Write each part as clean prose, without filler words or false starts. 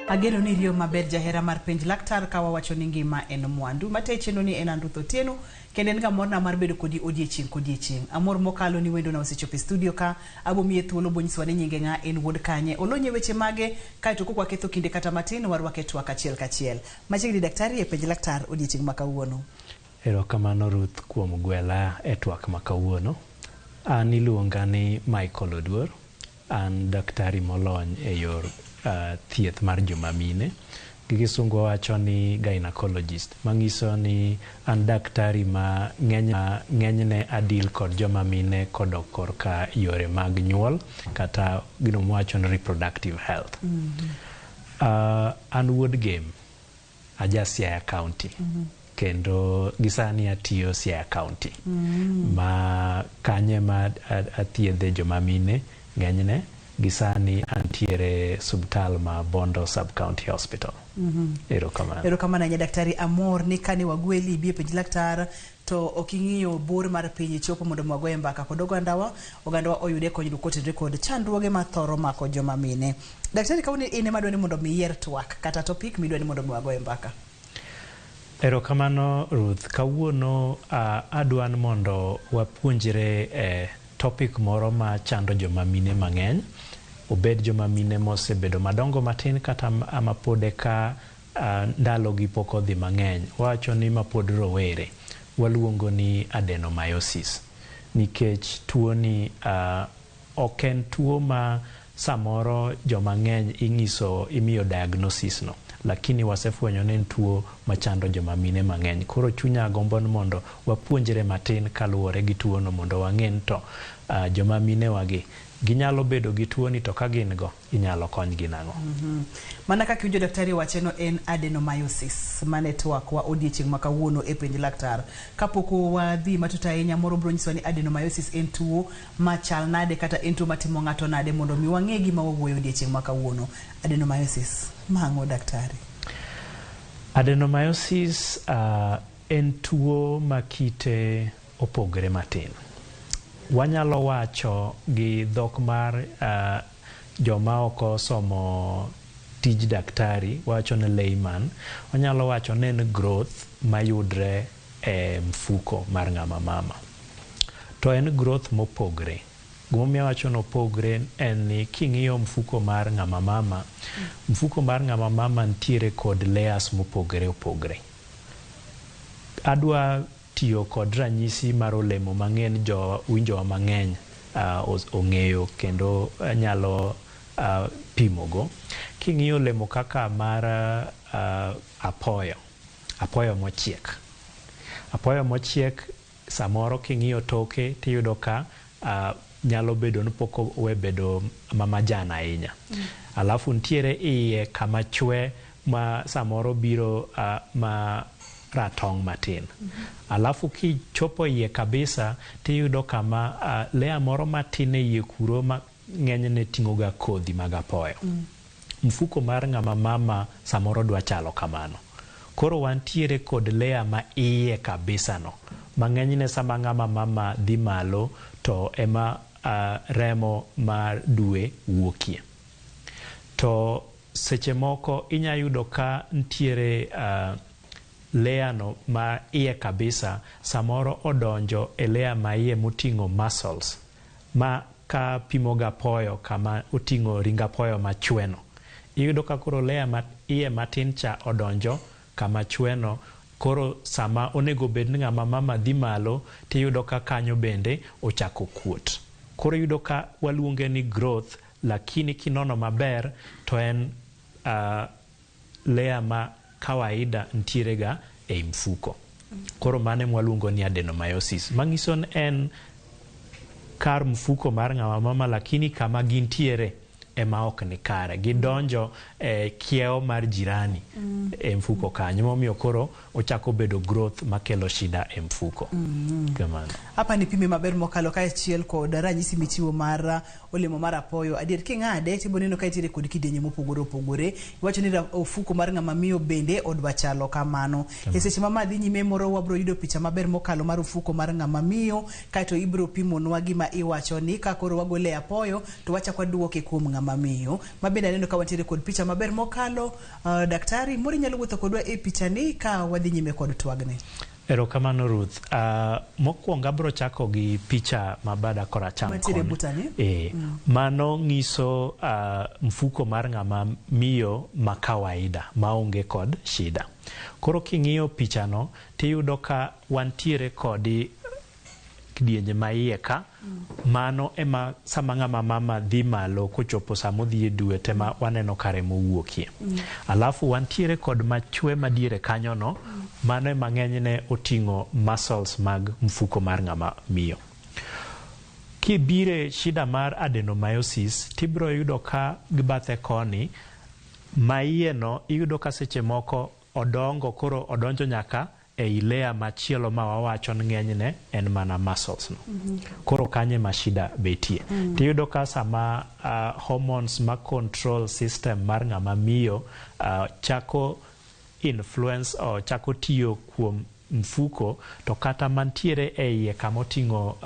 Ageno ni iriyo maber jahera mar penj laktar ka wawacho ni ngima en mwandu. Matayo chenro ni en an Ruth Otieno kendo en ga morna mar bedo kodi odiechieng' kodiechieng'. Amor mokalo ni wendona osechopo e studio ka, abo miye thuolo bonyisowa ni nyinge ng'a, en wuod kanye, olony e weche mage, kaeto kok waketho kinde kata matin warwake e twak achiel kachiel. Machiegni daktari e penj laktar odiechieng' ma kawuono. Erokamano Ruth kuom gwela e twak ma kawuono. An iluonga ni Michael Oduor. An daktari molony e yor thieth mar joma mine. Gi kisungu wawacho ni gynecologist, mang'iso ni an daktari ma ng'enyne a deal kod joma mine kodok korka yore mag nyuol kata gino mwawacho ni reproductive health. An wuod Gem, aja Siaya County. Kendo gisani atiyo Siaya County. Ma kanye ma athiedhe joma mine ng'enyne gisani antiere subtal ma Bondo Sub County Hospital. Erokamano. Erokamano ahinya daktari, amor ni kane wagweli ibi e penj laktar to ok ing'iyo bor mar piny ichopo mondo mi wagoye mbaka kod ogandawa, ogandawa oyude konyruok kotenore kod chandruoge mathoro mako joma mine. Daktari, kawuono in ema adwa ni mondo mi iyier twak kata topic midwa ni mondo mi wagoye mbaka. Erokamano Ruth, kawuono adwa ni mondo wapuonjre e topic moro ma chando joma mine mang'eny. Obed joma mine mosebedo madongo matin kata mapod eka ndalogi pok odhi mang'eny. Wawacho ni mapod rowere. Waluongo ni adenomyosis. Nikech tuo ni ok en tuo ma samoro joma ng'eny ing'iso imiyo diagnosis no. Lakini wasefwenyo ni en tuo machando joma mine mang'eny. Koro chunya gombo ni mondo wapuonjre matin kaluwore gi tuo no mondo wang'e ni to joma mine wagi ginyalo bedo gi tuo ni to ka gin go inyalo konygi nang'o. Mana kaka iwinjo daktari wache no en adenomyosis mane twakwa odiechieng' ma kawuono e penj laktar. Kapok wadhi matut ahinya, moro biro nyisowa ni adenomyosis en tuo machal nade kata en tuo matimo ng'ato nade mondo mi wang'e gima wawuoyo odiechieng' ma kawuono. Adenomyosis, ma ang'o daktari? Adenomyosis en tuo ma kite opogre matin. Wanyalo wacho gi dhok mar joma ok osomo tij daktari, wawacho ni layman, wanyalo wacho ni en growth mayudre e mfuko mar ng'ama mama. To en growth mopogre. Gimomiyo awacho ni opogre en ni king'iyo mfuko mar ng'ama mama, mfuko mar ng'ama mama nitiere kod layers mopogre opogre. Adwa tiyo kod ranyisi mar olemo mang'eny jo winjowa mang'eny ong'eyo kendo nyalo pimogo. King'iyo olemo kaka mar apoyo, apoyo mochiek. Apoyo mochiek samoro king'iyo toke tiyudo ka nyalo bedo ni pok owe bedo ma majan ahinya. Alafu nitiere iye kama chwe ma samoro biro ma ratong' matin. Alafu kichopo iye kabisa tiyudo kama layer moro matin e iye kuro ma ng'enyne ting'o ga kodhi mag apoyo. Mfuko mar ng'ama mama samoro dwa chalo kamano. Koro wantiere kod layer ma iye kabisa no. Ma ng'enyne sama ng'ama mama dhi malo to ema remo mar dwe wuokie. To seche moko inya yudo ka nitiere layer no ma iye kabisa samoro odonjo e layer ma iye moting'o muscles ma ka pimo ga apoyo kama oting'o ring apoyo machwe no. Iyudo ka koro layer ma iye matin cha odonjo kama chwe no, koro sama onego bed ni ng'ama mama dhi malo tiyudo ka kanyo bende ochako kuot. Koro iyudo ka waluonge ni growth, lakini kinono maber to en layer ma kawaida nitiere ga ei mfuko. Koro mano ema waluongo ni adenomyosis. Manyiso ni en kar mfuko mar ng'ama mama lakini kama gintiere ema ok ni kare. Gidonjo e kiewo mar jirani e mfuko kanyo. Emomiyo koro ochako bedo growth makelo shida e mfuko. Kamano. Hapa ni pime maber mokalo kaachiel kod ranyisi michiwo mar olemo mar apoyo. Adier king'ade tibo neno ka nitiere kod kidienje mopogore opogore. Iwacho ni ofuko mar ng'ama miyo bende odwa chalo kamano. E seche ma ma dhi nyime moro wabro yudo picha maber mokalo mar ofuko mar ng'ama miyo kaeto ibro pimonwa gima iwacho ni ka koro wagole apoyo to wachako waduoke kuom ng'ama ng'ama miyo. Mabende aneno ka wantiere kod picha maber mokalo. Daktari, moro inyalo wuotho kodwa e pichani ka wadhi nyime kod twagni. Erokamano Ruth. Mokwongo abiro chako gi picha ma bada koracham Mantiere koni. butani? Mano nyiso mfuko mar ng'ama miyo ma kawaida maonge kod shida. Koro king'iyo pichano tiyudo ka wantiere kod kidienje ma iye ka. Mano ema sama ng'ama mama dhi malo kochopo sama odhi e dwe tema waneno ka remo wuokie. Alafu wantiere kod machwe madiere kanyono. Mano ema ng'enyne oting'o muscles mag mfuko mar ng'ama miyo. Kibire shida mar adenomyosis tibiro yudo ka gi bathe koni ma iye no iyudo ka seche moko odongo koro odonjo nyaka ei layer machielo ma wawacho ni ng'enyne en mana muscles no. Koro kanyo ema shida betie. Tiyudo ka sama hormones ma control system mar ng'ama miyo chako influence or chako tiyo kuom mfuko to kata mantiere e iye kama oting'o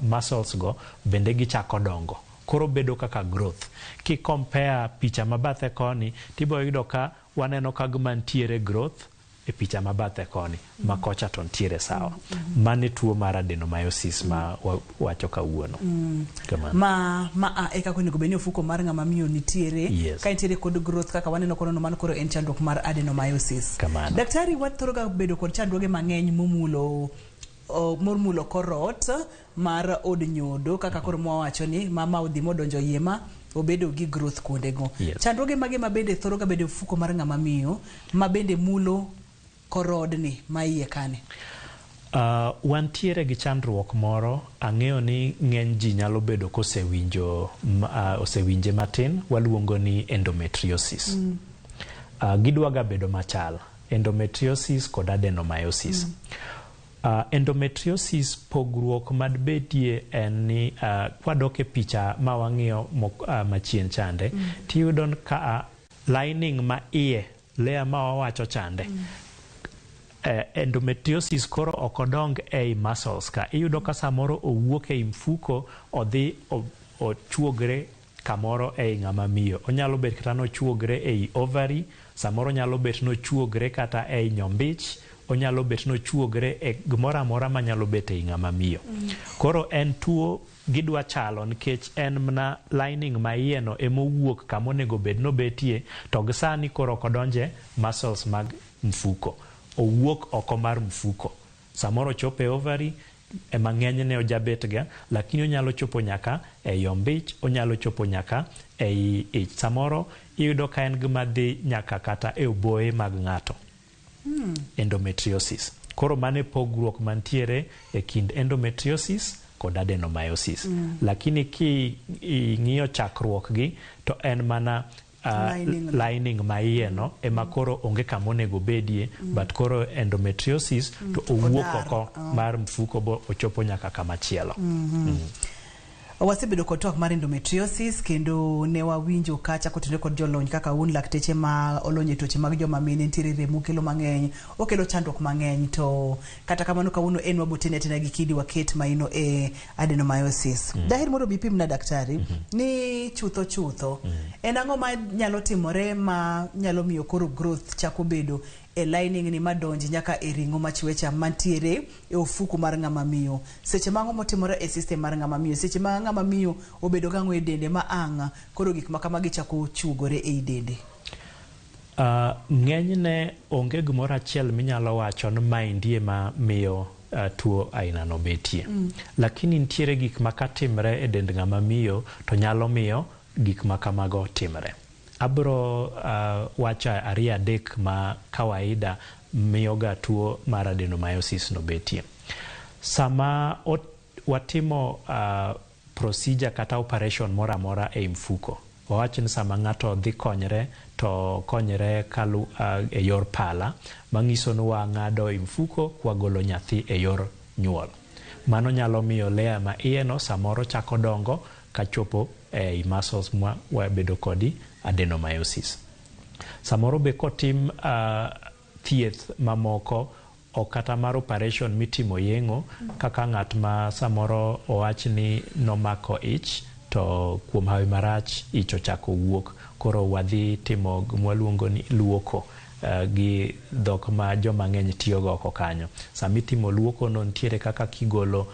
muscles go bende gichako dongo. Koro bedo kaka growth. Ki compare picha ma bathe koni tibo yudo ka waneno ka gima ntiere growth e picha ma bathe koni ma kocha to ntiere sawa. Mano e tuo mar adenomyosis ma wacho kawuono. Kamano. Ma a e kaka onego bed ni ofuko mar ng'ama miyo nitiere. Yes. Ka nitiere kod growth kaka waneno kono mano koro en chandruok mar adenomyosis. Kamano. Daktari, wathoro ga bedo kod chandruoge mang'eny momulo korot mar od nyodo kaka koro mwawacho ni mama odhi modonjo iye ma obedo gi growth kuondego. Yes. Chandruoge mage ma bende thoro ga bedo e ofuko mar ng'ama miyo ma bende mulo korodni ma iye kani? Wantiere gi chandruok moro, ang'eyo ni ng'eny ji nyalo bedo kosewinjo osewinje matin, waluongo ni endometriosis. Gidwaga bedo machal, endometriosis kod adenomyosis. Endometriosis pogruok madbedie en ni kwadok e picha ma wang'iyo machien chande, tiyudo ka lining ma iye, layer ma wawacho chande, endometriosis koro ok odong ei muscles ka. Iyudo ka samoro owuok ei mfuko odhi ochuogre kamoro ei ng'ama miyo. Onyalo bet kata nochuogre ei ovary, samoro nyalo bet nochuogre kata ei nyombich, onyalo bet nochuogre e gimoro amora manyalo bet ei ng'ama miyo. Koro en tuo gidwa chalo nikech en mana lining ma iye no emowuok kama onego bed nobetie to gi sani koro ok odonje muscles mag mfuko. Owuok oko mar mfuko. Samoro ochopo e ovary ema ng'enyne ojabet ga, lakini onyalo chopo nyaka ei ombich, onyalo chopo nyaka ei ich. Samoro iyudo ka en gima dhi nyaka kata e oboye mag ng'ato. Endometriosis. Koro mano e pogruok mantiere e kind endometriosis kod adenomyosis. Lakini ki ing'iyo chakruok gi to en mana Lining no. lining ma iye no ema koro onge kama onego bedie, but koro endometriosis to owuok Odar. oko mar mfuko bo ochopo nyaka kama chielo. Wasebedo kod twak mar endometriosis kendo ne wawinjo kacha kotenore kod jolony kaka un lakteche ma olony e tuoche mag joma mine nitiere remo kelo mang'eny, okelo chandruok mang'eny to kata kamano kawuono en wabotene atena gi kidi waket maino e adenomyosis. Daher mondo bi pimna daktari ni chutho chutho en ang'o ma nyalo timore ma nyalo miyo koro growth chako bedo e lining ni madonji nyaka e ring'o machwecha mantiere e ofuku mar ng'ama miyo. Seche ma ang'o motimore e system mar ng'ama miyo, seche ma ng'ama miyo obedo gang'o e dende ma ang' koro gik ma kamagi chako chuogore ei dende. Ng'enyne onge gimoro achiel minyalo wacho ni maendi ema miyo tuo aina no betie. Lakini nitiere gik ma katimre e dend ng'ama miyo to nyalo miyo gik ma kamago timre. Abro wacho ariyo adek ma kawaida miyo ga tuo mar adenomyosis no betie. Sama watimo procedure kata operation moro amora ei mfuko, wawach ni sama ng'ato dhi konyre to konyre e yor pala, mang'iso ni wang'ado e mfuko kwagolo nyathi e yor nyuol. Mano nyalo miyo layer ma iye no samoro chako dongo kachopo ei muscles ma wabedo kodi adenomyosis. Samoro be kotim thieth mamoko ok kata mar operation mitimo yeng'o, kaka ng'at ma samoro owach ni nomako ich To kuom hawi marach ich ochako wuok, koro wadhi timo gima ni luoko gi dhok ma joma ng'eny tiyogo oko kanyo. Sama itimo luoko no nitiere kaka kigolo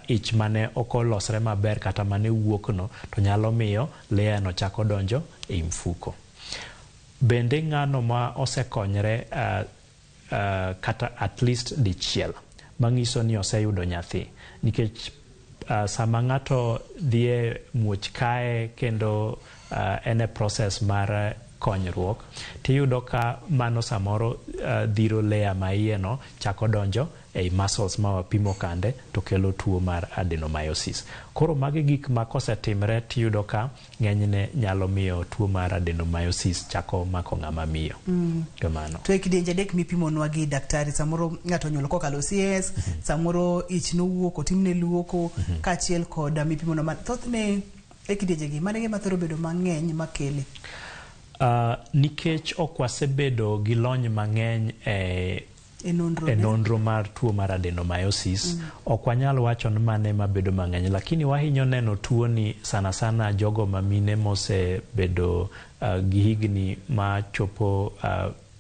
ich mane ok olosre maber kata mane wuok no to nyalo miyo layer no chako donjo ei mfuko. Bende ng'ano ma osekonyre kata at least dichiel mang'iso ni oseyudo nyathi nikech sama ng'ato dhi e muoch kae kendo en e process mar konyruok tiyudo ka mano samoro dhiro layer ma iye no chako donjo ei muscles ma wapimo kande to kelo tuo mar adenomyosis. Koro magi gik ma kosetimre tiyudo ka ng'enyne nyalo miyo tuo mar adenomyosis chako mako ng'ama miyo. Kamano. To e kidienje adek mipimonwa gi daktari, samoro ng'ato onyuolo kokalo CS, samoro ich nowuok otimne luoko, kaachiel kod mipimonwa ma thothne e kidienje gi mane gima thoro bedo mang'eny makele? Nikech ok wasebedo gi lony mang'eny e nonro e nonro mar tuo mar adenomyosis, ok wanyal wacho ni mane mabedo mang'eny, lakini wahinyo neno tuo ni sana sana jogo ma mine mosebedo gi higni machopo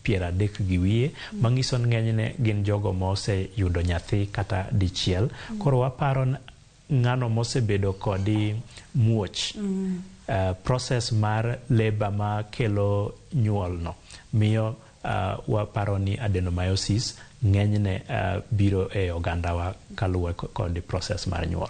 30 gi wiye, manyiso ni ng'enyne gin jogo moseyudo nyathi kata dichiel. Koro waparo ng'ano mosebedo kod muoch, process mar labor makelo nyuol no miyo waparo ni adenomyosis ng'enyne biro e ogandawa kaluwore kod process mar nyuol.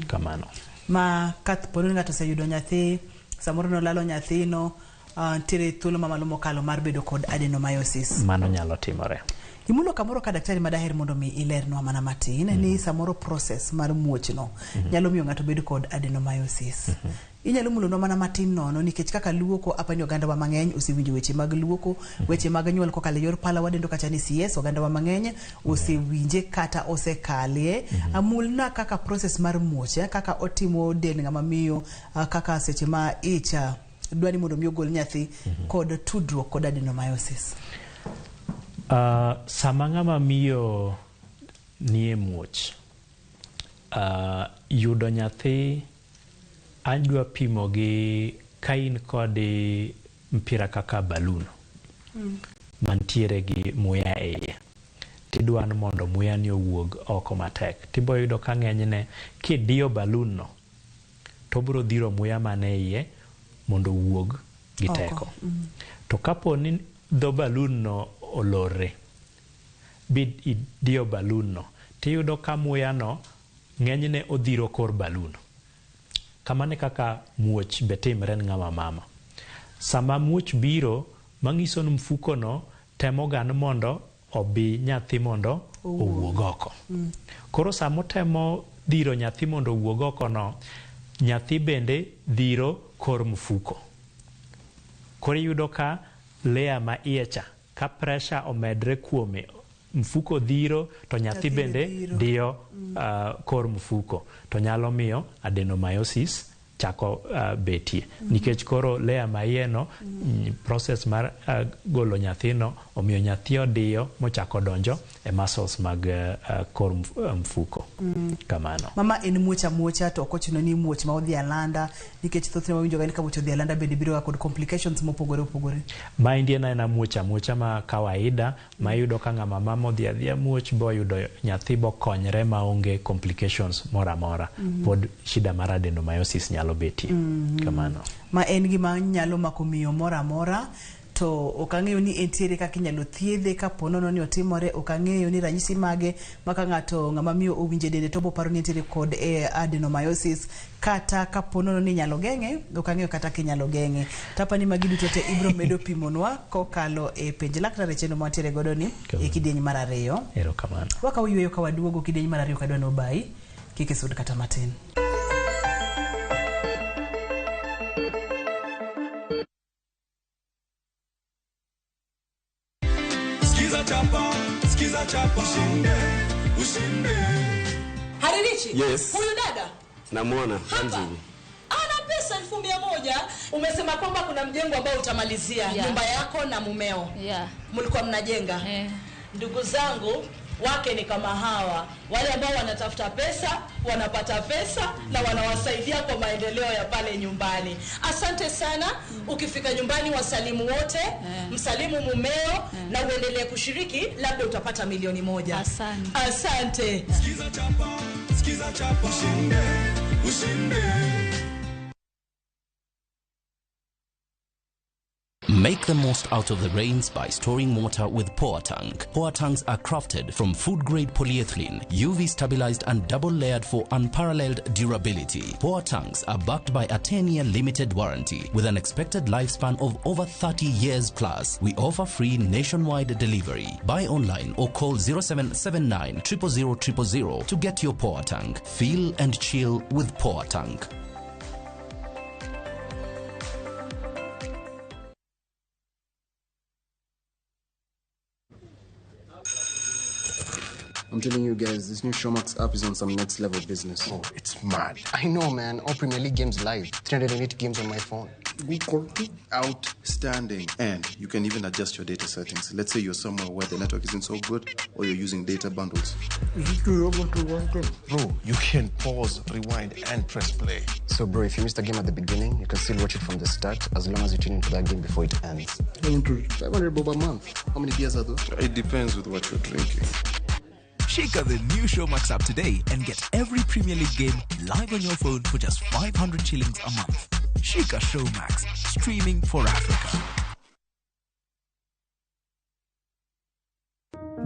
Kamano. Ma kapo ni ng'ato oseyudo nyathi, samoro nolalo nyathino, nitiere thuolo mamalo mokalo mar bedo kod adenomyosis. Mano nyalo timore. Imulo kamoro ka daktari madaher mondo mi ilernwa mana matin ni samoro process mar muochno nyalo miyo ng'ato bed kod adenomyosis. Inyalo mulonwa mana matin nono nikech kaka luoko apani ogandawa mang'eny osewinjo weche mag luoko, weche mag nyuol kokalo e yor pala wadendo kacha ni CS, ogandawa mang'eny osewinje kata osekalie. Amulna kaka process mar muoch, kaka otimo del ng'ama miyo, kaka seche ma ich dwa ni mondo mi ogol nyathi kod tudruok kod adenomyosis. Sama ng'ama miyo nie muoch, yudo nyathi adwa pimo gi ka in kod mpira kaka balloon mantiere gi muya e iye, tidwa ni mondo muya ni owuog oko matek, tibo yudo ka ng'enyne kidiyo balloon no to obiro dhiro muya man e iye mondo owuog gi teko. To kapo ni dho balloon no olorre bi idiyo balloon no, tiyudo ka muya no ng'enyne odhiro kor balloon. Kamano e kaka muoch be timre ne ng'ama mama. Sama muoch biro, mang'iso ni mfuko no temo ga ni mondo obi nyathi mondo owuog oko. Koro sama otemo dhiro nyathi mondo owuog oko no, nyathi bende dhiro kor mfuko. Koro iyudo ka layer ma iye cha, ka pressure omedre kuome, mfuko dhiro to nyathi bende diyo kor mfuko, to nyalo miyo adenomyosis chako betie. Nikech koro layer ma iye no, process mar golo nyathino omiyo nyathi odiyo mochako donjo e muscles mag kor mfuko. Kamano. Mama en muoch amuocha to ok ochuno ni muoch ma odhi alanda, nikech thothne wawinjo ga ni ka muoch odhi alanda bende biro ga kod complications mopogore opogore. Maendi en aena muoch amuocha ma kawaida ma iyudo ka ng'ama mama odhi adhiya muoch boyudo nyathi bokonyre maonge complications moro amora. Pod shida mar adenomyosis nyalo betie. Kamano. Ma en gima nyalo mako miyo moro amora, to ok ang'eyo ni entiere kaka inyalo thiedhe kapo nono ni otimore, ok ang'eyo ni ranyisi mage ma ka ng'ato ng'ama miyo owinjo e dende to oboparo ni entiere kod adenomyosis, kata kapo nono ni inyalo geng'e, ok ang'eyo kata kinyalo geng'e. Tapa ni magi duto te ibiro medo pimonwa kokalo e penj laktar e chenro mantiere godo ni e kidieny mar ariyo. Erokamano. Wakawo yueyo ka waduogo kidieny mar ariyo kadwa nobayi, kik isud kata matin. Skiza chapa, skiza chapa, ushinde, ushinde. Haririchi? Yes. Huyu dada? Namuona, Hapa. Ramzi. Ana pesa 100,000. Umesema kwamba kuna mjengo ambao utamalizia, nyumba yako na mumeo. Mlikuwa mnajenga. Ndugu zangu, Wake ni kama hawa, wale ambao wanatafuta pesa, wanapata pesa na wanawasaidia kwa maendeleo ya pale nyumbani. Asante sana. Ukifika nyumbani wasalimu wote, msalimu mumeo na uendelee kushiriki, labda utapata 1,000,000. Asante. Asante. Sikiza chapa, sikiza chapa, ushinde, ushinde. Make the most out of the rains by storing water with Poa Tank. Poa Tanks are crafted from food-grade polyethylene, UV stabilized and double-layered for unparalleled durability. Poa Tanks are backed by a 10-year limited warranty with an expected lifespan of over 30 years plus. We offer free nationwide delivery. Buy online or call 0779 000 000 to get your Poa Tank. Feel and chill with Poa Tank. I'm telling you guys, this new Showmax app is on some next level business. Oh, it's mad. I know, man. All Premier League games live. 308 games on my phone. Outstanding. And you can even adjust your data settings. Let's say you're somewhere where the network isn't so good or you're using data bundles. Bro, you can pause, rewind, and press play. So, bro, if you missed a game at the beginning, you can still watch it from the start as long as you tune into that game before it ends. 500 bob a month. How many beers are those? It depends with what you're drinking. Shake out the new Showmax app today and get every Premier League game live on your phone for just 500 shillings a month. Shika Showmax, streaming for Africa.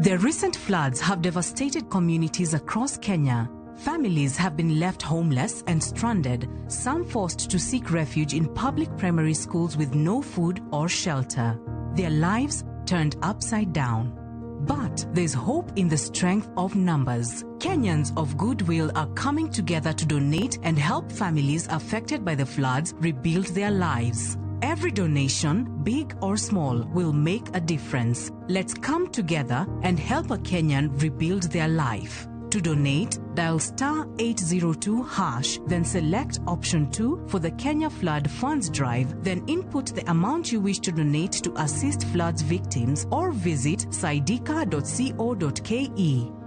The recent floods have devastated communities across Kenya. Families have been left homeless and stranded, some forced to seek refuge in public primary schools with no food or shelter. Their lives turned upside down. But there's hope in the strength of numbers. Kenyans of goodwill are coming together to donate and help families affected by the floods rebuild their lives. Every donation, big or small, will make a difference. Let's come together and help a Kenyan rebuild their life. To donate, dial star 802#, then select option 2 for the Kenya Flood Funds Drive, then input the amount you wish to donate to assist floods victims or visit saidika.co.ke.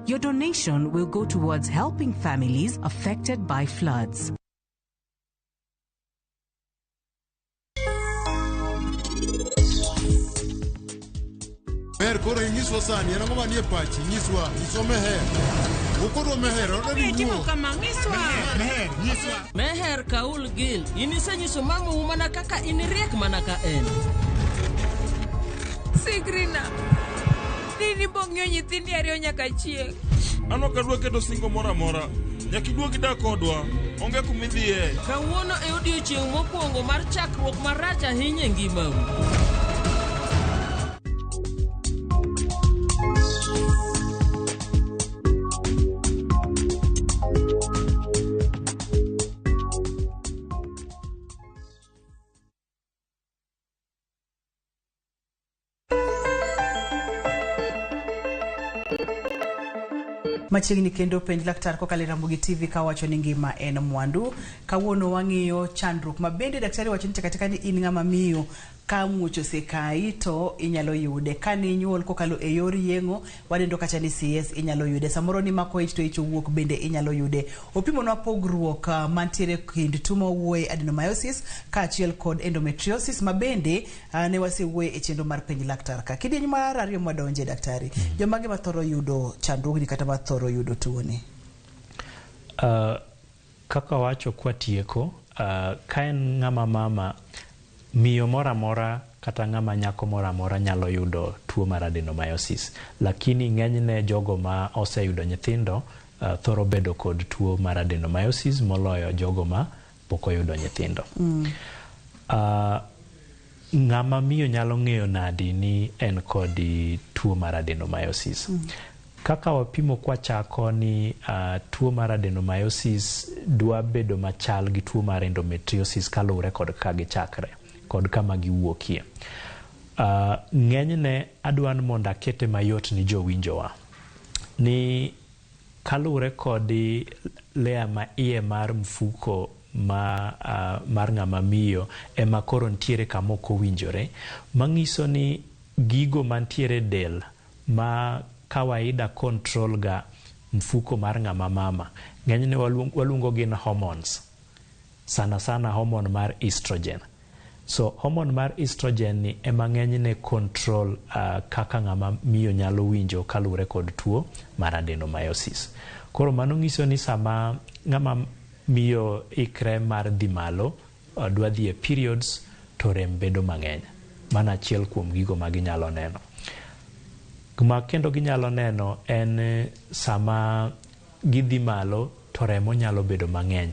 Your donation will go towards helping families affected by floods. Meher koro inyiswa sani, en ang'o manie pachi? Nyiswa, nyiswa Meher. Wukodwa Meher, odwa ni wuo. Meher Kaul Gil, in isenyiso mamou mana kaka in riek mana ka en. Sigrina, nini bong'iyo nyithindi ariyo nyaka chieng'. An ok adwa keto singo moro amora. Nyaka iduog idag kodwa. Onge kumidhiye. Kawuono e odiochieng' mokwongo mar chakruok marach ahinya e ngimau. Machiegni kendo penj laktar kokalo e Ramogi TV kawacho ni ngima en mwandu. Kawuono wang'iyo chandruok ma bende daktari wacho ni takatika ni in ng'ama miyo ka muoch osekayi to inyalo yude. Ka ninyuol kokalo e yor yeng'o wadendo kacha ni CS inyalo yude. Samoro ni mako ich to ich owuok bende inyalo yude. Opimonwa pogruok mantiere kind tuo mawuoye adenomyosis kaachiel kod endometriosis ma bende ne wasewuoye e chenro mar penj laktar ka. Kidieny mar ariyo mwadonje daktari. Jomage mathoro yudo chandruogni kata mathoro yudo tuoni? Kaka wacho kwa tieko, ka en ng'ama mama, miyo moro amora kata ng'ama nyako moro amora nyalo yudo tuo mar adenomyosis, lakini ng'enyne jogo ma oseyudo nyithindo thoro bedo kod tuo mar adenomyosis moloyo jogo ma pok oyudo nyithindo. Ng'ama miyo nyalo ng'eyo nadi ni en kod tuo mar adenomyosis? Kaka wapimo kwachako ni tuo mar adenomyosis dwa bedo machal gi tuo mar endometriosis kaluwore kod kaka gichakre kod kama giwuokie. Ng'enyne adwa ni mondo akete mayot ni jowinjowa ni kaluwore kod layer ma iye mar mfuko ma mar ng'ama miyo ema koro nitiere kama ok owinjore, mang'iso ni gigo mantiere del ma kawaida control ga mfuko mar ng'ama mama, ng'enyne waluongo gin hormones, sana sana hormone mar estrogen. So hormone mar estrogen ni ema ng'enyne control kaka ng'ama miyo nyalo winjo kaluwore kod tuo mar adenomyosis. Koro mano nyiso ni sama ng'ama miyo ikre mar dhi malo, dwa dhi e periods, to rem bedo mang'eny. Mano achiel kuom gigo ma ginyalo neno. Gima kendo ginyalo neno en sama gidhi malo to remo nyalo bedo mang'eny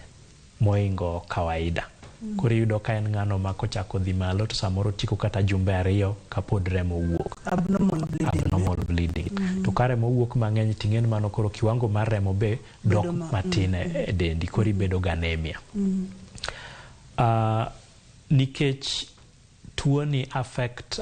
moingo kawaida. Koro iyudo ka en ng'ano ma kochako dhi malo to samoro tieko kata jumbe 2 kapod remo wuok. Abnormal bleeding. Abnormal bleeding. To ka remo wuok mang'eny ting'en mano koro kiwango mar remo be dok matin e dendi, koro ibedo gi anemia. Nikech tuo ni affect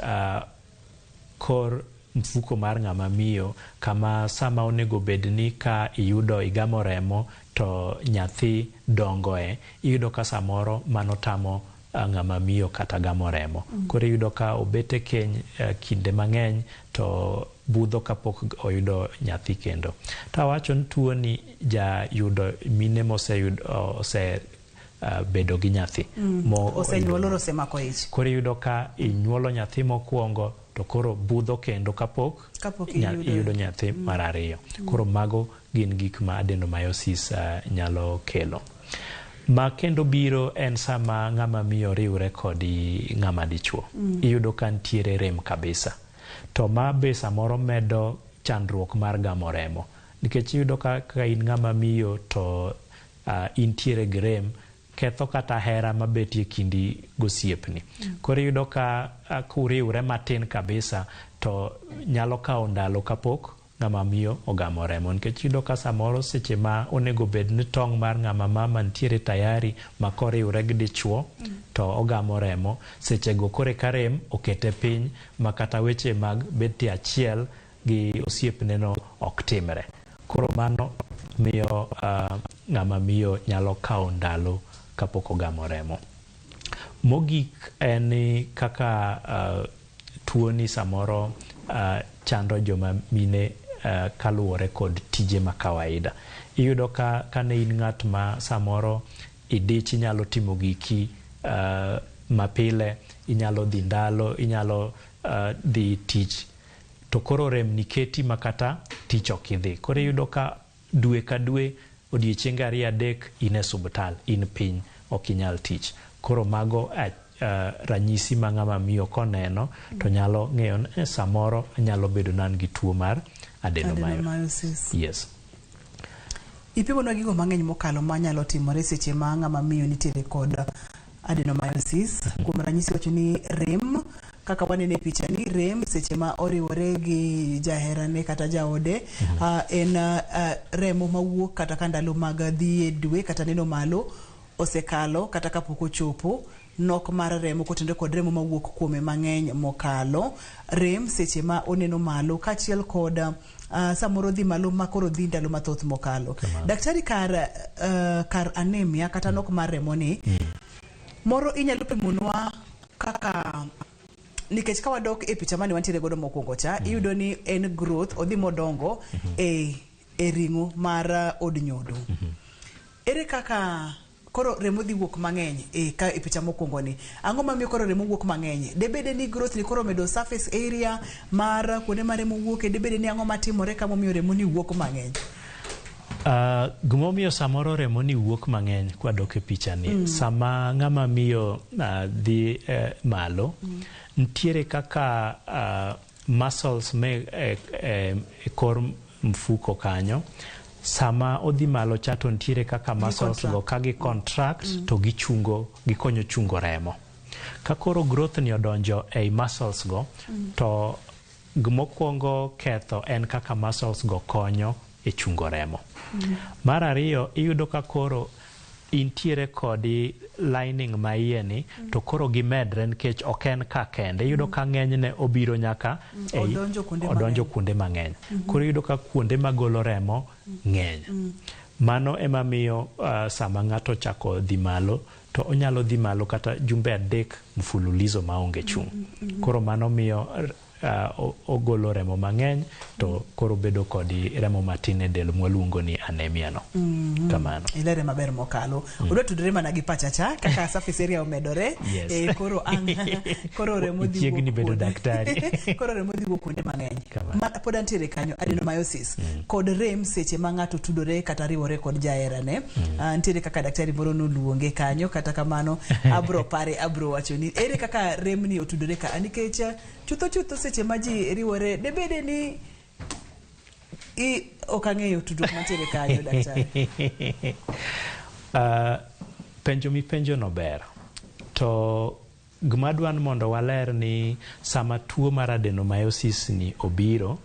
kor mfuko mar ng'ama miyo, kama sama onego bed ni ka iyudo igamo remo to nyathi dongoe, iyudo ka samoro mano tamo ng'ama miyo kata gamo remo. Koro iyudo ka obet e keny kinde mang'eny to budho kapok oyudo nyathi kendo. To awacho ni tuo ni ja yudo mine moseyudo bedo gi nyathi. Osenyuolo osemako ich. Koro iyudo ka inyuolo nyathi mokwongo to koro budho kendo kapok iyudo nyathi mar ariyo. Koro mago gin gik ma adenomyosis nyalo kelo. Ma kendo biro en sama ng'ama miyo riwre kod ng'ama dichuo. Iyudo ka nitiere rem kabisa. To ma be samoro medo chandruok mar gamo remo. Nikech iyudo ka in ng'ama miyo to intiere gi rem, ketho kata hera mabetie kindi gosiepni. Koro iyudo ka kuriwre matin kabisa to nyalo kawo ndalo kapok ng'ama miyo ogamo remo. Nikech iyudo ka samoro seche ma onego bed ni tong' mar ng'ama mama nitiere tayari ma koriwre gi dichuo to ogamo remo, sechego kore ka rem okete piny ma kata weche mag betie achiel gi osiepneno ok timre. Koro mano miyo ng'ama miyo nyalo kawo ndalo kapok ogamo remo. Mogik en ni kaka tuoni samoro chando joma mine kaluwore kod tije ma kawaida. Iyudo ka kane in ng'at ma samoro idich inyalo timo giki mapile, inyalo dhi ndalo, inyalo dhi tich, to koro rem niketi makata tich ok idhi. Koro iyudo ka dwe ka dwe odiechienge 2-3 in e subtal, in piny, ok inyal tich. Koro mago ranyisi ma ng'ama miyo koneno to nyalo ng'eyo ni samoro anyalo bedo nan gi tuo mar adenomyosis. Yes. Ipimonwa gigo mang'eny mokalo manyalo timore seche ma ng'ama miyo nitiere kod adenomyosis. Kuom ranyisi wacho ni rem, kaka wanene e picha ni rem seche ma oriwore gi jaherane kata jaode, en remo mawuok kata ka ndalo mag dhi e dwe kata neno malo osekalo kata kapok ochopo, nok mar remo kotenore kod remo mawuok kuome mang'eny mokalo, rem seche ma oneno malo kaachiel kod samoro dhi malo ma koro dhi ndalo mathoth mokalo. Daktari, kar anemia kata nok mar remo ni, moro inyalo pimonwa kaka, nikech ka wadok e picha mane wantiere godo mokwongo cha, iyudo ni en growth odhi modongo e ring'o mar od nyodo. Ere kaka koro remo dhi wuok mang'eny e picha mokwongo ni? Ang'o mamiyo koro remo wuok mang'eny? Debede ni growth ni koro omedo surface area mar kuonde ma remo wuoke, debede ni ang'o matimore ka momiyo remo ni wuok mang'eny? Gimomiyo samoro remo ni wuok mang'eny kwadok e picha ni, sama ng'ama miyo dhi malo, nitiere kaka muscles me e kor mfuko kanyo, sama odhi malo cha to nitiere kaka muscles go ka gi contract to gichungo, gikonyo chungo remo. Ka koro growth ni odonjo ei muscles go, to gimokwongo ketho en kaka muscles go konyo e chungo remo. Mar ariyo, iyudo ka koro intiere kod lining ma iye ni, to koro gimedre nikech ok en ka kende. Iyudo ka ng'enyne obiro nyaka odonjo kuonde mang'eny. Koro iyudo ka kuonde magolo remo ng'eny. Mano ema miyo sama ng'ato chako dhi malo, to onyalo dhi malo kata jumbe 3 mfululizo maonge chung'. Koro mano miyo ogolo remo mang'eny to koro bedo kod remo matin e del mwaluongo ni anemia no. Kamano. Ilere maber mokalo. Odwa tudore mana gi pacha cha kaka surface area omedore. Yes. Koro ang koro remo dhi Chiegni wuok bedo kuonde- daktari. Koro remo dhi wuok kuonde mang'eny. Kamano. Ma pod antiere kanyo adenomyosis kod rem seche ma ng'ato tudore kata riwore kod jaherane. Nitiere kaka daktari moro noluonge kanyo, kata kamano abro pare, abro wacho ni ere kaka rem ni otudore ka, nikech chutho chutho seche ma ji riwore debede ni i ok ang'eyo tudruok mantiere kanyo, daktari. Penjo mipenjo no ber. To gima adwa ni mondo waler ni sama tuo mar adenomyosis ni obiro,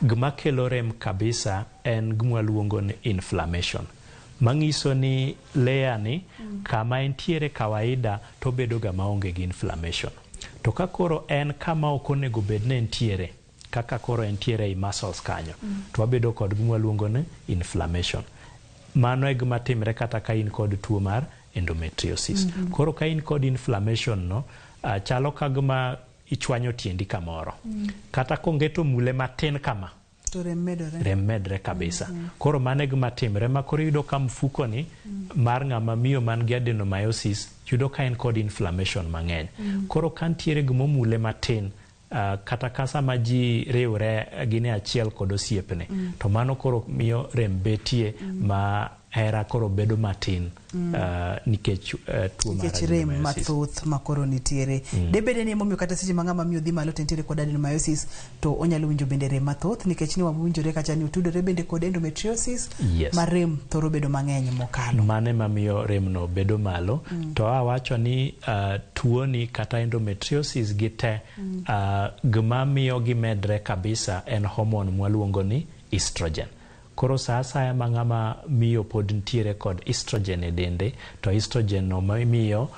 gima kelo rem kabisa en gima waluongo ni inflammation. Manyiso ni layer ni kama entiere kawaida to obedo ga maonge gi inflammation. To ka koro en kama ok onego bed ni entiere, kaka koro entiere ei muscles kanyo, to wabedo kod gima waluongo ni inflammation. Mano e gima timre kata ka in kod tuo mar endometriosis. Koro ka in kod inflammation no, chalo ka gima ichwanyo tiendi kamoro. Kata konge to mule matin kama, to rem medore. Rem medre kabisa. Koro mano e gima timre ma koro iyudo ka mfuko ni mar ng'ama miyo man gi adenomyosis yudo ka en kod inflammation mang'eny. Koro ka ntiere gimomule matin, kata ka sama ji riwre gin e achiel kod osiepne, to mano koro miyo rem betie ma hera koro bedo matin nikech tuo mar nikech rem adenomyosis. Mathoth ma koro nitiere. Debede ni emomiyo kata seche ma ng'ama miyo dhi malo to entiere kod adenomyosis to onyalo winjo bende rem mathoth, nikech ni wawinjore kacha ni otudore bende kod endometriosis ma rem thoro bedo mang'eny mokalo. Mano ema miyo rem no bedo malo. To awacho ni tuoni kata endometriosis gi te, gima miyo gimedre kabisa en hormone mwaluongo ni estrogen. Koro sa asaya ma ng'ama miyo pod ntiere kod estrogen e dende, to estrogen no miyo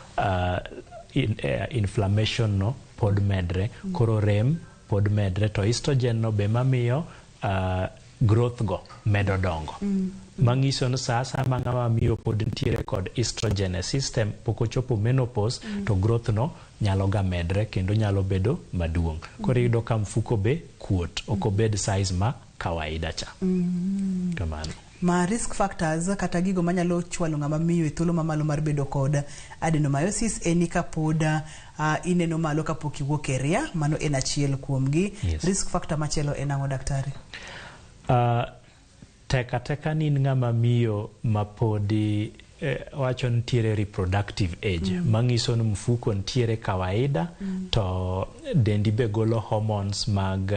inflammation no pod medre, koro rem pod medre, to estrogen no be mamiyo growth go medo dongo. Manyiso ni sa asaya ma ng'ama miyo pod ntiere kod estrogen e system, pok ochopo menopause, to growth no nyalo ga medre kendo nyalo bedo maduong'. Koro iyudo ka mfuko be kuot, ok obed size ma kawaida cha. Kamano. Ma risk factors kata gigo manyalo chwalo ng'ama miyo e thuolo mamalo mar bedo kod adenomyosis en ni kapod ineno malo kapok iwuok e ria, mano en achiel kuomgi. Risk factor machielo en ang'o, daktari? Tek ateka ni in ng'ama miyo ma podi wacho nitiere reproductive age, manyiso ni mfuko nitiere kawaida, to dendi be golo hormones mag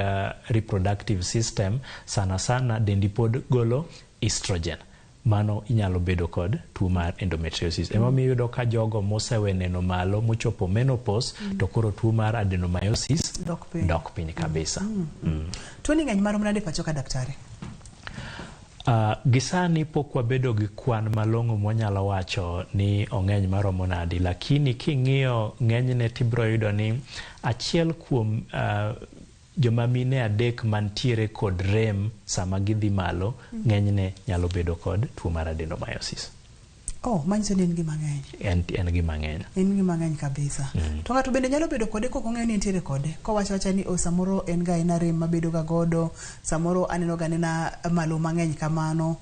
reproductive system, sana sana dendi pod golo estrogen, mano inyalo bedo kod tuo mar endometriosis. Emomiyo iyudo ka jogo mosewe neno malo mochopo menopause, to koro tuo mar adenomyosis dok piny, dok piny kabisa. Tuoni ng'eny marom nade pacho ka, daktari? Gisani pok wabedo gi kwan malong'o mwanyalo wacho ni ong'eny maromo nadi, lakini king'iyo ng'enyne tibiro yudo ni achiel kuom joma mine adek mantiere kod rem sama gidhi malo, ng'enyne nyalo bedo kod tuo mar adenomyosis. Oh, manyiso ni en gima ng'eny. En gima ng'eny. En gima ng'eny kabisa. To ng'ato bende nyalo bedo kode kok ong'eyo ni entiere kode. Kowacho awacha ni oh, samoro en ga ena rem mabedo ga godo, samoro aneno ga nena malo mang'eny kamano.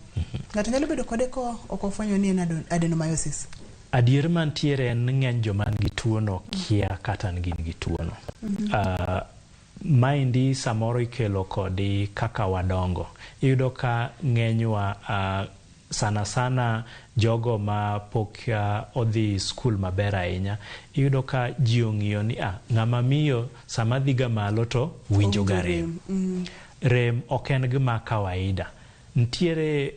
Ng'ato nyalo bedo kode ko ok ofwenyo ni en adenomyosis. Adier mantiere en ni ng'eny joma nigi tuono kia kata ni gin gi tuono. Maendi samoro ikelo kodi kaka wadongo. Iyudo ka ng'enywa, sana sana jogo ma pok odhi skul maber ahinya, iyudo ka ji ong'iyo ni ng'ama miyo sama dhi ga malo to winjo ga rem. Rem ok en gima kawaida. Nitiere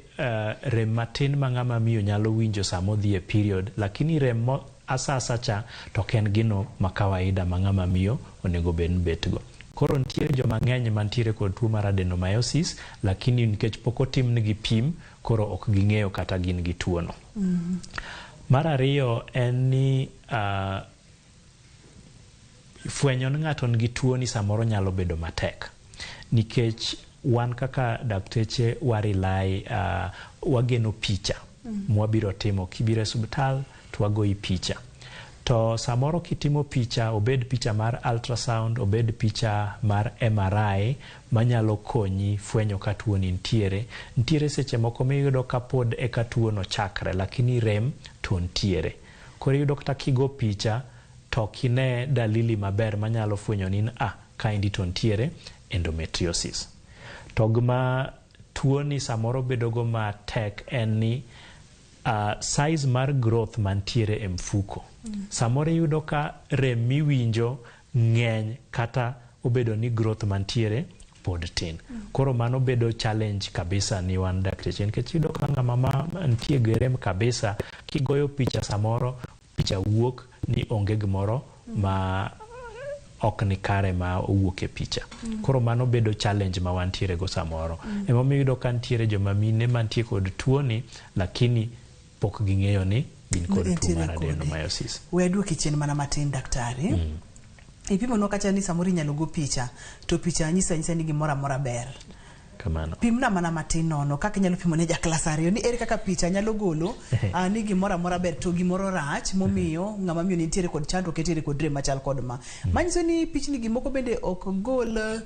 rem matin ma ng'ama miyo nyalo winjo sama odhi e period, lakini rem mo asasa cha to ok en gino ma kawaida ma ng'ama miyo onego bed ni betgo. Koro nitiere joma ng'eny mantiere kod tuo mar adenomyosis, lakini nikech pok otimnegi pim, koro ok ging'eyo kata gin gi tuono. Mar ariyo en ni fwenyo ni ng'ato nigi tuoni samoro nyalo bedo matek, nikech wan kaka dakteche wa rely, wageno picha mwabiro timo. Kibiro e osiptal to wagoyi picha. To samoro kitimo picha, obed picha mar ultrasound, obed picha mar MRI manyalo konyi fwenyo ka tuo ni nitiere. Nitiere seche moko miyudo ka pod eka tuo no chakre, lakini rem to nitiere. Koro iyudo kata kigo picha to ok ine dalili maber manyalo fwenyo ni kaendi to nitiere endometriosis. To gima tuo ni samoro bedo go matek en ni size mar growth mantiere e mfuko. Samoro iyudo ka rem miwinjo ng'eny kata obedo ni growth mantiere pod tin. Koro mano bedo challenge kabisa ni wan dakteche nikech iyudo ka ng'ama ma nitie gi rem kabisa kigoyo picha samoro picha wuok ni onge gimoro ma ok ni kare ma owuok e picha. Koro mano bedo challenge ma wantiere go samoro. Emomiyo iyudo ka nitiere joma mine mantie kod tuoni lakini pok ging'eyo ni gin kod tuo Gintiere mar kode. adenomyosis. We aduoki chien mana matin, daktari. Ipimonwa kacha ni samoro inyalo go picha to picha nyiso anyisa ni gimoro amora ber. Kamano. Pimna mana matin nono kaka inyalo pimo ne jaklas 2 ni ere kaka picha nyalo golo ni gimoro amora ber to gimoro rach momiyo ng'ama miyo nitiere kod chandruok, nitiere kod rem machal kod ma. Manyiso ni pichni gi moko bende ok gol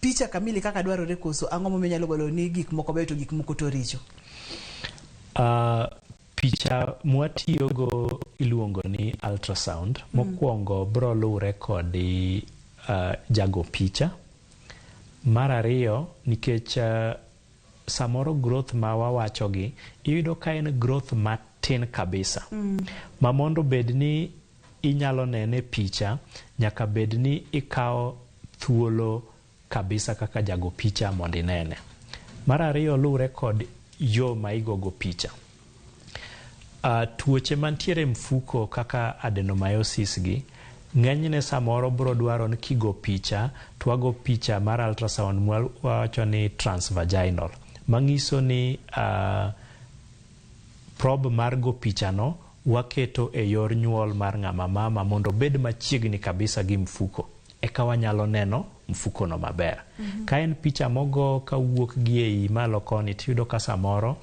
picha kamili kaka dwarore, koso ang'o momiyo nyalo golo ni gik moko beyo to gik moko to richo? Picha mwatiyogo iluongo ni ultrasound. Mokwongo bro luwre kod jago picha. Mar ariyo, nikech samoro growth ma wawachogi iyudo ka en growth matin kabisa. Ma mondo bed ni inyalo nene e picha, nyaka bed ni ikawo thuolo kabisa kaka jago picha mondo inene. Mar ariyo, luwre kod yo ma igogo picha. Tuoche mantiere e mfuko kaka adenomyosis gi ng'enyne samoro bro dwaro ni kigo picha to wago picha mar ultrasound mwawacho ni transvaginal, mang'iso ni probe mar go pichano waketo e yor nyuol mar ng'ama mama mondo obed machiegni kabisa gi mfuko eka wanyalo neno mfuko no maber. Ka en picha mogo kawuok gi ei malo koni, tiyudo ka samoro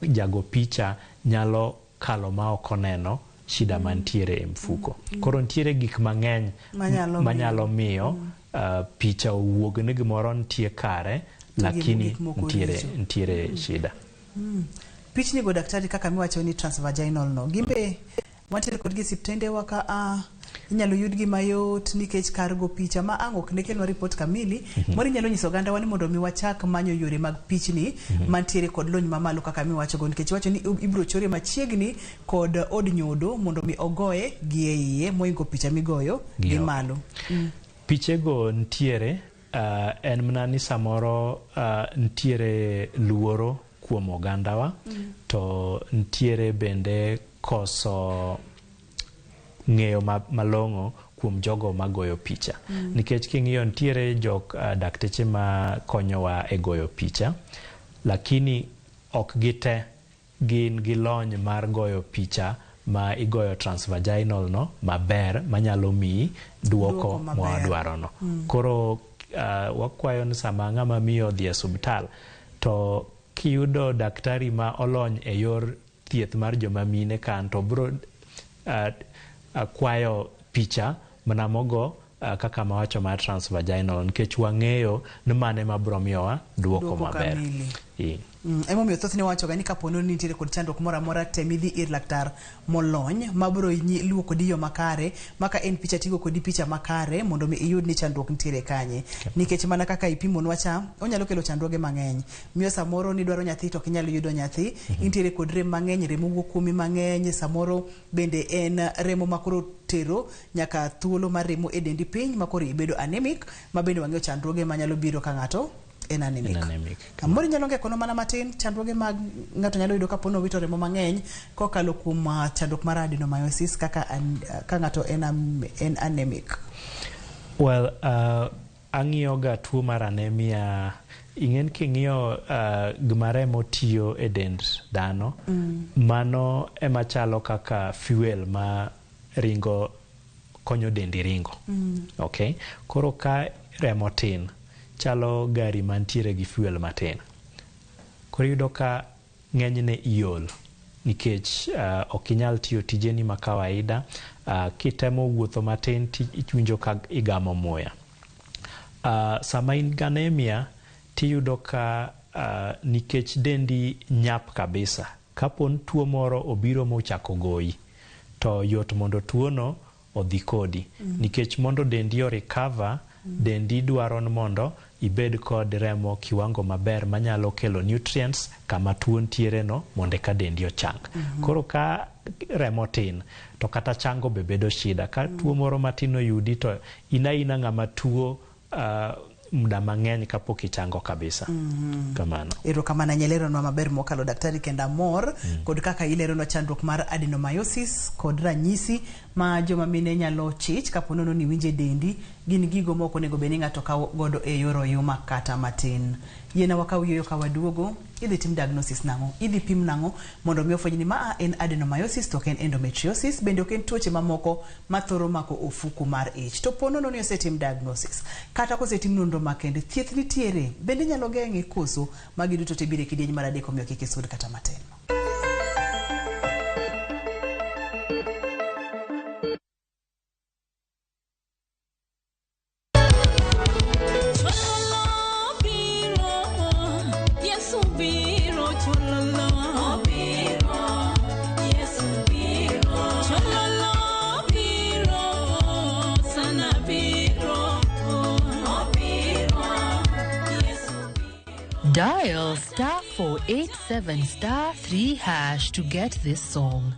jago picha nyalo kalo ma ok oneno shida mantiere e mfuko. Koro nitiere gik mang'eny manyalo manyalo miyo picha owuog ni gimoro nitie kare To lakini gik moko nitiere, richo. nitiere shida. Pichni go, daktari, kaka miwacho ni transvaginal no, gimbe wantiere kodgi e osiptendewa ka a inyalo yudgi mayot nikech kar go picha ma ang' ok ne kelnwa ripot kamili moro inyalo nyiso ogandawa ni mondo mi wachak manyo yore mag pichni mantiere kod lony mamalo kaka miwachogo, nikech iwacho ni ibiro chore machiegni kod od nyodo mondo mi ogoye gi e iye moingo picha migoyo Gi gi oko. malo. Pichego nitiere, en mana ni samoro nitiere luoro kuom ogandawa to nitiere bende koso ng'eyo malong'o kuom jogo magoyo picha. Nikech king'iyo nitiere jok dakteche ma konyowa e goyo picha, lakini ok gite gin gi lony mar goyo picha ma igoyo transvaginal no maber manyalo miyi duoko Duoko maber. mwadwarono. Koro wakwayo ni sama ng'ama miyo odhi e osiptal to kiyudo daktari ma olony e yor thieth mar joma mine kan to bro kwayo picha mana mogo kaka mawacho mar transvaginal nikech wang'eyo ni mane ma bro miyowa duoko Duoko maber. kamili. Eh. Emomiyo thothne wachoga ni kapo ni nitiere kod chandruok moro amora, tem idhi ir laktar molony mabiro luwo kodi yo makare, maka en picha tigo kodi picha makare mondo mi iyud ni chandruok nitiere kanye. Nikech mana kaka ipimonwa cha, onyalo kelo chandruoge mang'eny, miyo samoro nidwaro nyathi to ok inyal yudo nyathi, intiere kod rem mang'eny, remo wuok kuomi mang'eny, samoro bende en remo makoro tero nyaka thuolo mar remo e dendi piny makoro ibedo anemic, ma bende wang'eyo chandruoge manyalo biro ka ng'ato en anemic. En anemic. Kamoro inyalo ngekono mana matin chandruoge mag ng'ato nyalo yudo kapo ni owito remo mang'eny kokalo kuom chandruok mar adenomyosis kaka ka ng'ato en anemic. Well, ang'iyo ga tuo mar anemia, ing'en king'iyo gima remo tiyo e dend dhano, mano ema chalo kaka fuel ma ringo konyo dendi ringo. Okay? Koro ka remo tin, chalo gari mantiere gi fuel matin. Koro iyudo ka ng'enyne iol. Nikech ok inyal tiyo tijeni ma kawaida, kitemo wuotho matin tiwinjo ka igamo muya. Sama in gi anemia tiyudo ka nikech dendi nyap kabisa, kapo ni tuo moro obiro mochako goyi, to yot mondo tuono odhi kodi. Nikech mondo dendi o recover, dendi dwaro ni mondo ibed kod remo kiwango maber manyalo kelo nutrients kama tuo ntiere no mondo eka dendi ochang. Koro ka remo tin to kata chango be bedo shida. Ka tuo moro matin oyudi to in aina ng'ama tuo muda mang'eny kapok ichango kabisa. Kamano. Erokamano nyaleronwa maber mokalo daktari, kendo amor kod kaka ileronwa chandruok mar adenomyosis kod ranyisi ma joma mine nyalo chich kapo nono ni winje dendi gin gigo ma ok onego bed ni ng'ato kawo godo e yor oyuma kata matin. Yiena wakaw yueyo ka waduogo, idhi tim diagnosis nang'o? Idhi pim nang'o mondo mi ofweny ni maa en adenomyosis to ok en endometriosis, bende ok en tuoche mamoko mathoro mako ofuku mar ich. To po nono ni osetim diagnosis kata kosetim nonro makende, thieth nitiere, bende inyalo geng'e koso? Magi duto te biro e kidieny mar adek, omiyo kik isud kata matin. Dial star 487 star 3 hash to get this song.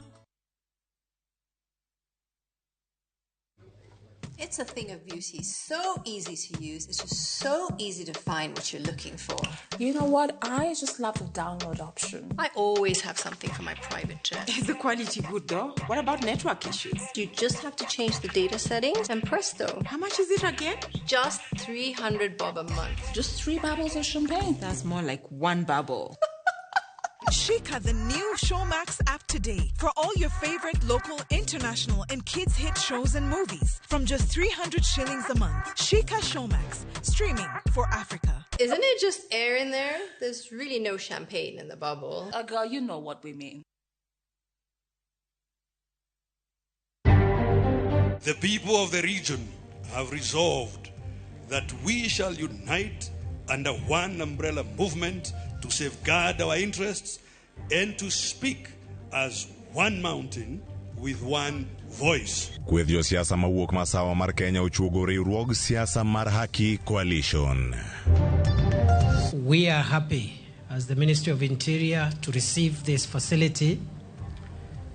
It's a thing of beauty, so easy to use. It's just so easy to find what you're looking for. You know what? I just love the download option. I always have something for my private jet. Is the quality good though? What about network issues? You just have to change the data settings and presto. How much is it again? Just 300 bob a month. Just 3 bubbles of champagne. That's more like 1 bubble. Shika the new Showmax app today for all your favorite local, international, and kids hit shows and movies from just 300 shillings a month. Shika Showmax, streaming for Africa. Isn't it just air in there? There's really no champagne in the bubble. Girl, you know what we mean. The people of the region have resolved that we shall unite under one umbrella movement to safeguard our interests and to speak as one mountain with one voice. Kweth josiasa mawuok masawa mar Kenya ochuogo riwruog siasa mar Haki Coalition. We are happy as the Ministry of Interior to receive this facility,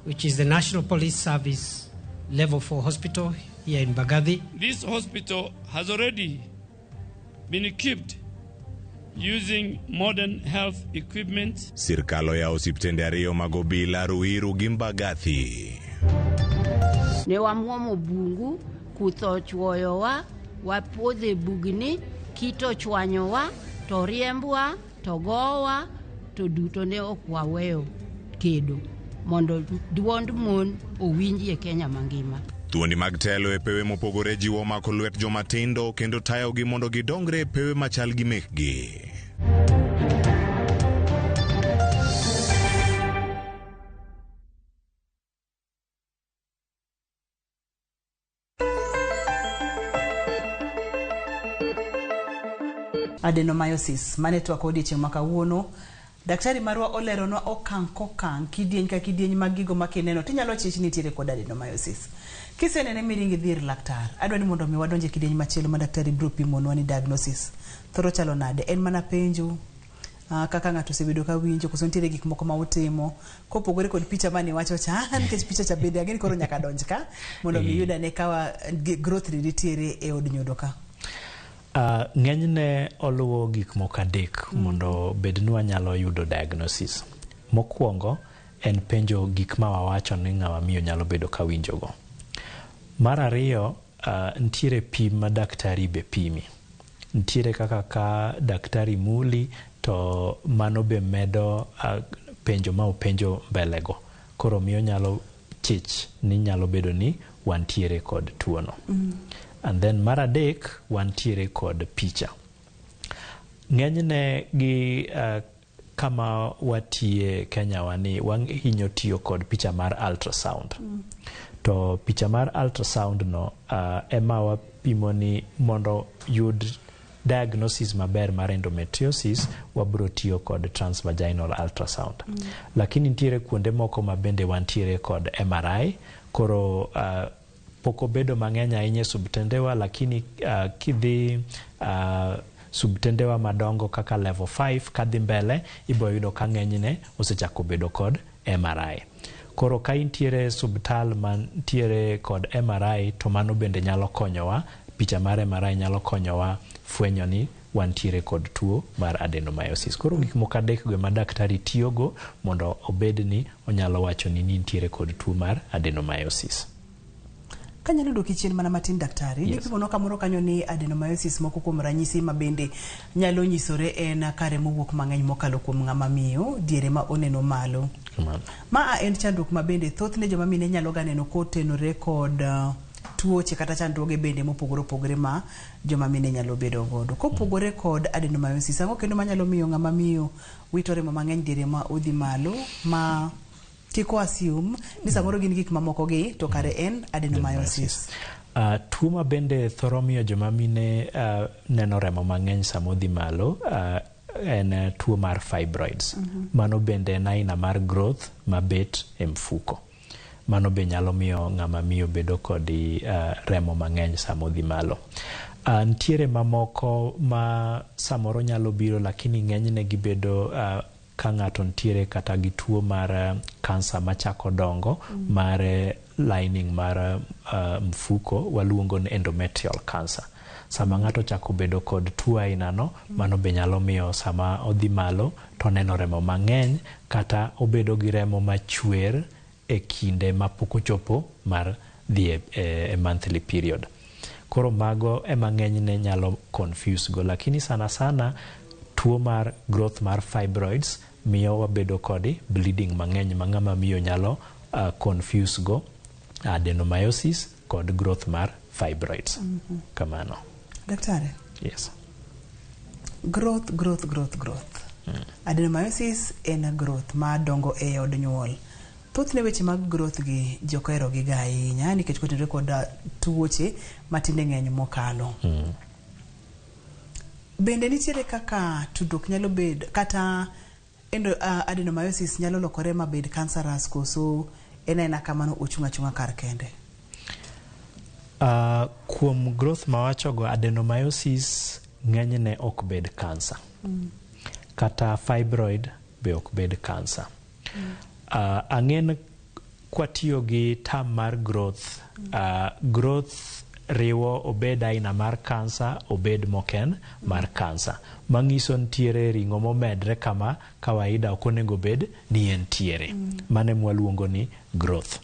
which is the National Police Service Level 4 Hospital here in Mbagathi. This hospital has already been equipped using modern health equipment. Sirkal oyawo osiptende ariyo mag obila Ruiru gi Mbagathi. Ne wamuomo bungu, kutho ochwoyowa, wapodho e bugni, kite ochwanyowa, to riembwa, to gowa, to duto ne ok waweyo kedo mondo duond mon owinji e Kenya mangima. Thuondi mag telo e pewe mopogore jiwo mako lwet joma tindo kendo tayogi mondo gidongre e pewe machal gi mekgi. Adenomyosis mane twak odiochieng' ma kawuono. Daktari marwa oleronwa okang' kokang', kidieny ka kidieny mag gigo ma kineno tinyalo chich nitiere kod adenomyosis. Kisenene miringi dhi ir laktar. Adwa ni mondo mi wadonje kidieny machielo ma daktari biro pimonwa ni diagnosis thoro chalo nade. En mana penjo kaka ng'ato osebedo ka winjo koso nitiere gik moko ma utimo kopogore kod picha mane iwacho cha, nikech picha cha bende ang'e ni koro nyaka donj ka mondo mi yud ane kawa growth ni nitiere e od nyodo ka. Ng'enyne oluwo gik moko adek mondo bed ni wanyalo yudo diagnosis. Mokwongo en penjo gik ma wawacho ni ng'ama miyo nyalo bedo ka winjogo. Mar ariyo, nitiere pim ma daktari be pimi. Nitiere kaka ka daktari muli to mano be medo penjo ma openjo mbelego. Koro miyo nyalo chich ni nyalo bedo ni wantiere kod tuono. And then mar adek, wantiere kod picha. Ng'enyne gi kama watiye Kenya wani wahinyo tiyo kod picha mar ultrasound. To picha mar ultrasound no ema wapimo ni mondo yud diagnosis maber mar endometriosis, wabro tiyo kod transvaginal ultrasound. Lakini nitiere kuonde moko ma bende wantiere kod MRI. Koro pok obedo mang'eny ahinya e subtendewa, lakini kidhi subtendewa madongo kaka level 5 kadhi mbele, ibo yudo ka ng'enyne osechako bedo kod MRI. Koro ka intiere subtal mantiere kod MRI, to mano bende nyalo konyowa. Picha mar MRI nyalo konyowa fwenyo ni wantiere kod tuo mar adenomyosis. Koro gik moko adek go ema daktari tiyogo mondo obed ni onyalo wacho ni nintiere kod tuo mar adenomyosis. Kanyalo duoki chien mana matin, daktari. Yes. Nipimonwa kamoro kanyo ni adenomyosis, moko kuom ranyisi ma bende nyalo nyisore en kare mowuok mang'eny mokalo kuom ng'ama miyo diere ma oneno malo. Kamano. Ma en chandruok ma bende thothne joma mine nyalo ga neno kotenore kod tuoche kata chandruoge bende mopogore opogore ma joma mine nyalo bedo godo. Kopogore kod adenomyosis, ang'o kendo manyalo miyo ng'ama miyo wito remo mang'eny diere ma odhi malo, ma kik o assume ni samoro gin gik mamoko gi to kare en adenomyosis? Tuo ma bende thoro miyo joma mine neno remo mang'eny sama odhi malo en tuo mar fibroids. Mano bende en aina mar growth mabet e mfuko. Mano be nyalo miyo ng'ama miyo bedo kod remo mang'eny sama odhi malo. Nitiere mamoko ma samoro nyalo biro, lakini ng'enyne gibedo ka ng'ato nitiere kata gi tuo mar kansa machako dongo mar lining mar mfuko, waluongo ni endometrial cancer. Sama ng'ato ochako bedo kod tuo aina no, mano be nyalo miyo sama odhi malo to oneno remo mang'eny, kata obedo gi remo machwer e kinde ma pok ochopo mar dhi e monthly period. Koro mago ema ng'enyne nyalo confuse go, lakini sana sana tuo mar growth mar fibroids miyo wabedo kod bleeding mang'eny ma ng'ama miyo nyalo confuse go adenomyosis kod growth mar fibroids. Kamano. Daktari, Yes. growth, growth, growth, growth. Adenomyosis en growth ma dongo e od nyuol. Thothne weche mag growth gi ji ok ohero gi ga ahinya nikech kotenore kod tuoche matinde ng'eny mokalo. Bende nitiere kaka tudruok nyalo bed kata adenomyosis nyalo lokore mabed cancerous, koso en aena kamano ochung' achung'a kar kende? Kuom growth mawachogo, adenomyosis ng'enyne ok bed kansa. Kata fibroid be ok bed kansa. Ang'en kwatiyo gi term mar growth, growth riwo obed aina mar kansa, obed moken mar kansa. Manyiso nitiere ring'o momedre kama kawaida ok onego bed ni entiere. Mano ema waluongo ni growth.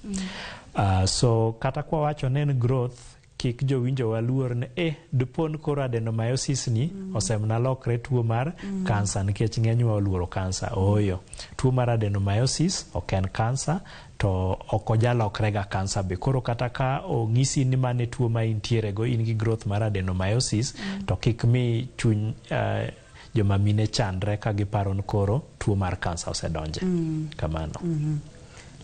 So kata kwawacho ni en growth, kik jowinjo waluor ni dipon koro adenomyosis ni osemna lokre tuo mar kansa, nikech ng'enywa oluoro kansa. Ooyo, tuo mar adenomyosis ok en kansa, to ok ojalokre ga kansa be. Koro kata ka ong'isi ni mano e tuo ma intiere go, in gi growth mar adenomyosis, to kik mi chuny joma mine chandre ka giparo ni koro tuo mar kansa osedonje. Kamano.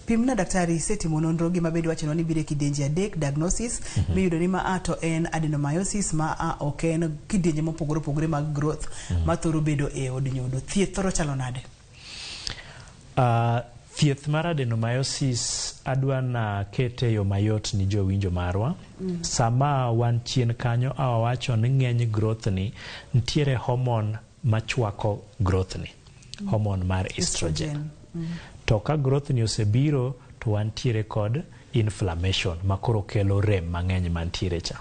Pimna, daktari, isetimo nonro gi mabende wachonwa ni biro e kidienje adek diagnosis miyudo ni ma a to en adenomyosis, ma a ok en, kidienje mopogore opogore mag growth ma thoro bedo e od nyodo. Thieth thoro chalo nade? Thieth mar adenomyosis adwa na kete e yo mayot ni jowinjo marwa. Sama wan chien kanyo awawacho ni ng'eny growth ni nitiere hormone machwako growth ni, hormone mar estrogen. To ka growth ni osebiro, to wantiere kod inflammation ma koro kelo rem mang'eny mantiere cha.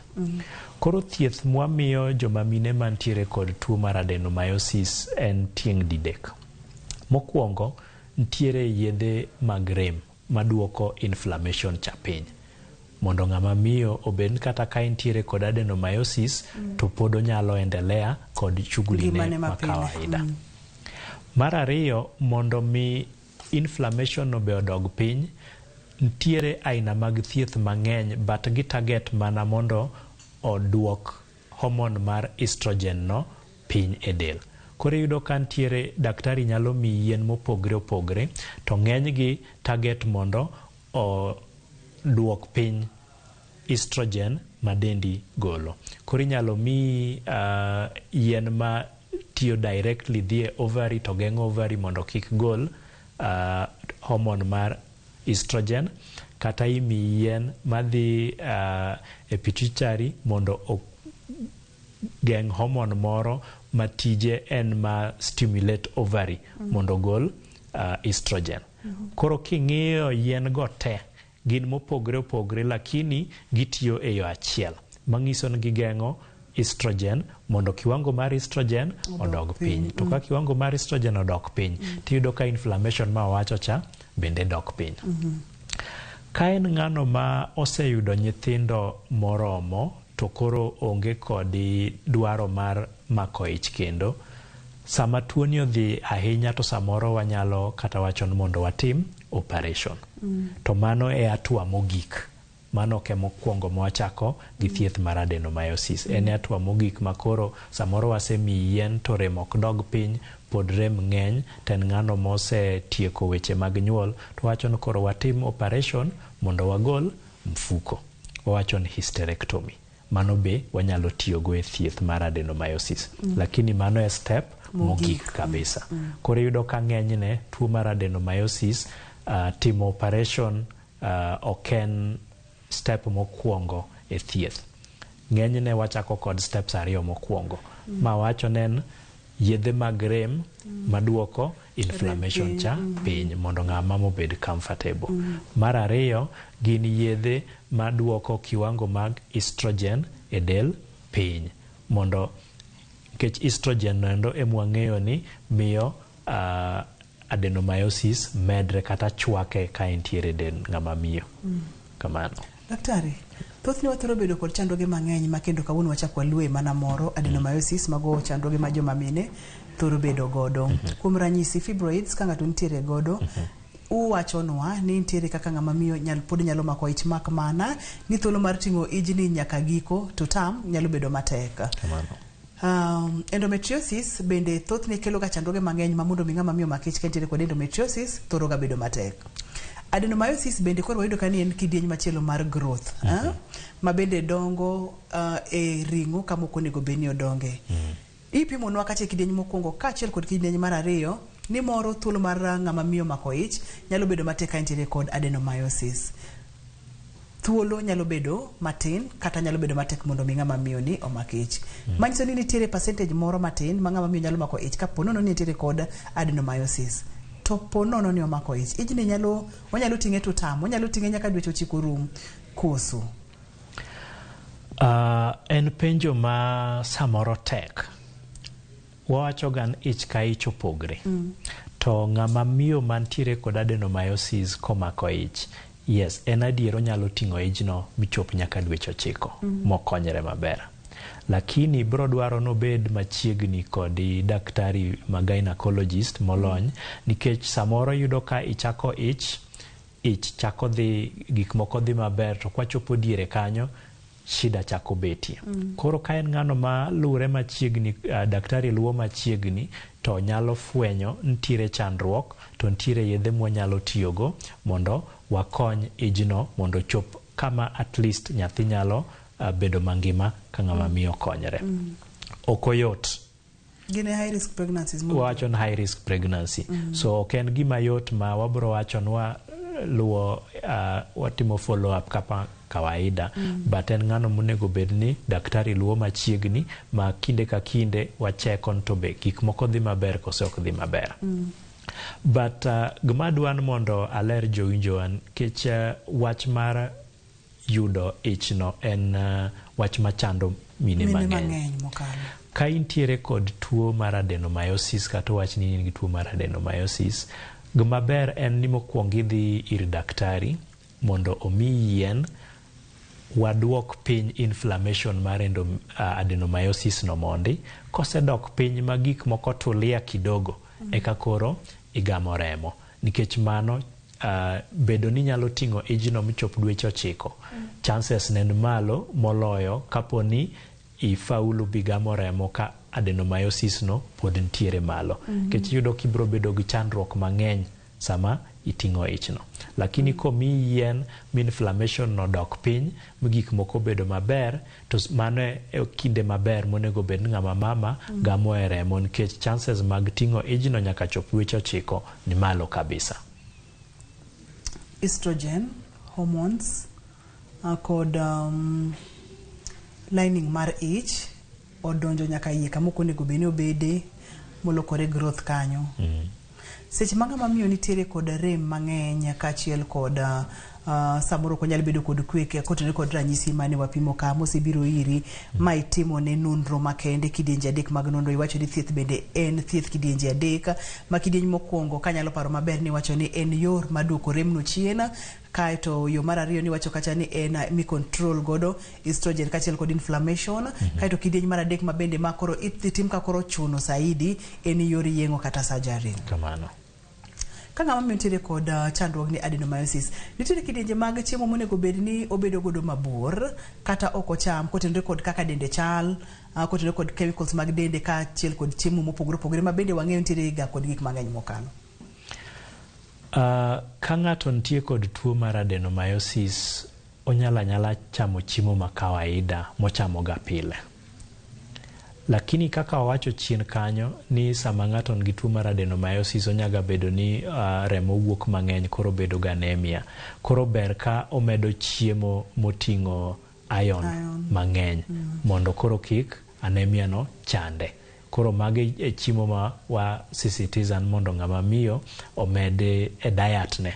Koro thieth mwamiyo joma mine mantiere kod tuo mar adenomyosis en tieng' didek. Mokwongo, nitiere yedhe mag rem maduoko inflammation cha piny, mondo ng'ama miyo obed kata ka entiere kod adenomyosis to pod onyalo endelea kod shughuli ne Ngimane ma mapile. kawaida. Mar ariyo, mondo mi inflammation no be odog piny, nitiere aina mag thieth mang'eny, but gi target mana mondo oduok hormone mar estrogen no piny e del. Koro iyudo ka ntiere daktari nyalo miyi yien mopogre opogre to ng'enygi target mondo oduok piny estrogen ma dendi golo. Koro inyalo miyi yien ma tiyo directly dhi e ovary to geng'o ovary mondo kik gol hormone mar estrogen, kata imiyi yien madhi e pituitary mondo ogeng' hormone moro ma tije en ma stimulate ovary mondo ogol estrogen. Koro king'iyo yien go te, gin mopogre opogre lakini gitiyo e yo achiel manyiso ni gigeng'o estrogen mondo kiwango mar estrogen odog piny. To ka kiwango mar estrogen odok piny, tiyudo ka inflammation ma wawacho cha bende dok piny. Ka en ng'ano ma oseyudo nyithindo moromo to koro onge kod dwaro mar mako ich kendo, sama tuoni odhi ahinya to samoro wanyalo kata wacho ni mondo watim operation. To mano e hatua mogik. Mano ok e mokwongo mwachako gi thieth mar adenomyosis. En e hatua mogik ma koro samoro wasemiyi yien to rem ok dog piny, pod rem ng'eny, to en ng'ano mosetieko weche mag nyuol, to wacho ni koro watim operation mondo wagol mfuko. Wawacho ni hysterectomy. Mano be wanyalo tiyogo e thieth mar adenomyosis. Lakini mano e step mogik kabisa. Koro iyudo ka ng'enyne tuo mar adenomyosis timo operation ok en step mokwongo e thieth. Ng'enyne wachako kod steps ariyo mokwongo. Ma wacho ne en yedhe mag rem maduoko inflammation cha piny mondo ng'ama mobed comfortable. Mar ariyo gin yedhe maduoko kiwango mag estrogen e del piny mondo nikech estrogen noendo emwang'eyo ni miyo adenomyosis medre kata chwake ka entiere e del ng'ama miyo. Kamano. Daktari, thothne wathoro bedo kod chandruoge mang'eny ma kendo kawuono wachak walue mana moro adenomyosis mago chandruoge ma joma mine thoro bedo godo. Kuom ranyisi fibroids ka ng'ato nitiere godo, uwachonwa ni nitiere kaka ng'ama miyo pod nyalo mako ich mak mana ni thuolo mar ting'o ijni nyaka giko to tam nyalo bedo matek. Kamano. Endometriosis bende thothne kelo ga chandruoge mang'eny ma mondo mi ng'ama miyo mak ich ka nitiere kod endometriosis thoro ga bedo matek. Adenomyosis bende koro wayudo ka ni en kidieny machielo mar growth, ma bende dongo e ring'o kama ok onego bed ni odonge. Ipimonwa kacha e kidieny mokwongo kaachiel kod kidieny mar ariyo ni moro thuolo mar ng'ama miyo mako ich nyalo bedo matek ka entiere kod adenomyosis. Thuolo nyalo bedo matin kata nyalo bedo matek mondo mi ng'ama miyo ni omak ich. Manyiso ni nitiere percentage moro matin ma ng'ama miyo nyalo mako ich kapo nono ni nitiere kod adenomyosis. To po nono ni omako ich, ijni nyalo onyalo ting'e to tam, onyalo ting'e nyaka dweche ochiko rum koso. En penjo ma samoro tek. Wawacho ga ni ich ka ich opogre. To ng'ama miyo mantiere kod adenomyosis komako ich, yes, en adier onyalo ting'o ijno michop nyaka dweche 9 mokonyre maber. Lakini bro dwaro nobed machiegni kod daktari ma gynecologist molony, nikech samoro yudo ka ichako ich, ich chako dhi, gik moko dhi maber, to kwachopo diere kanyo, shida chako betie. Koro ka en ng'ano ma luwre machiegni, daktari luwo machiegni, to nyalo fwenyo nitiere chandruok, to nitiere yedhe mwanyalo tiyogo mondo wakony ijno mondo ochop kama at least nyathi nyalo bedo mangima ka ng'ama miyo konyre. Ok oyot. Gin e high risk pregnancies. Wawacho ni high risk pregnancy. So ok en gima yot ma wabro wacho ni waluwo watimo follow up kaka kawaida, but en ng'ano monego bed ni daktari luwo machiegni ma kinde ka kinde wacheko ni to be gik moko dhi maber kose ok dhi maber. But gima adwa ni mondo aler jowinjowa nikech wach mar yudo ichno en wach machando mine mang'eny. Ka intiere kod tuo mar adenomyosis kata wach ni in gi tuo mar adenomyosis, gima ber en ni mokwongo idhi ir daktari mondo omiyi yien waduok piny inflammation mar adenomyosis no mondi. Kosedok piny ma gik moko tulia kidogo, eka koro igamo remo. Nikech mano bedo ni nyalo ting'o ijno michop dweche 9, chances ne ni malo moloyo kapo ni ifaulu bigamo remo ka adenomyosis no pod ntiere malo. Nikech iyudo kibiro bedo gi chandruok mang'eny sama iting'o ichno. Lakini komiyi yien mi inflammation no dok piny mi gik moko bedo maber, to mano e kinde maber monego bed ni ng'ama mama gamo e remo, nikech chances mag ting'o ijno nyaka chop weche 9 ni malo kabisa. Estrogen hormones kod lining mar ich odonjo nyaka iye kama ok onego bed ni obede, molokore growth kanyo. Seche ma ng'ama miyo nitiere kod rem mang'eny kaachiel kod samoro ok onyal bedo kod kwe kotenore kod ranyisi mane wapimo ka mosebiro iri ma itimo ne nonro makende kidienje 3 mag nonro. Iwacho ni thieth bende en thieth kidienje 3, ma kidieny mokwongo kanyalo paro maber ni iwacho ni en yor maduoko remno chien, kaeto yo mar ariyo niwacho kacha ni en mi control godo estrogen kaachiel kod inflammation, kaeto kidieny mar 3 ma bende ma koro idhi tim ka koro chuno saidi en yor yeng'o kata surgery. Kamano. Ka ng'ama miyo nitiere kod chandruok ni adenomyosis, nitiere kidienje mag chiemo monego bed ni obedo godo mabor kata ok ocham kotenore kod kaka dende chal, kotenore kod chemicals mag dende kaachiel kod chiemo mopogore opogore ma bende wang'eyo nitiere ga kod gik mang'eny mokalo. Ka ng'ato nitie kod tuo mar adenomyosis, onyalo anyala chamo chiemo ma kawaida mochamo ga pile. Lakini kaka wawacho chien kanyo ni sama ng'ato nigi tuo mar adenomyosis onyaga bedo ni remo wuok mang'eny, koro bedo ga anemia. Koro ber ka omedo chiemo moting'o iron mang'eny mondo koro kik anemia no chande. Koro magi e chiemo ma wa sisitizan mondo ng'ama miyo omed e diet ne.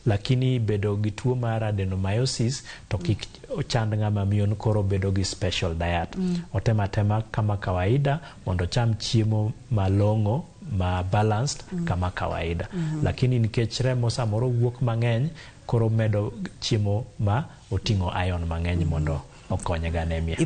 Lakini bedo gi tuo mar adenomyosis to kik ochand ng'ama miyo ni koro bedo gi special diet. Otem atema kama kawaida mondo ocham chiemo malong'o ma balanced kama kawaida. Lakini nikech remo samoro wuok mang'eny, koro medo chiemo ma oting'o iron mang'eny mondo okonye gi anemia.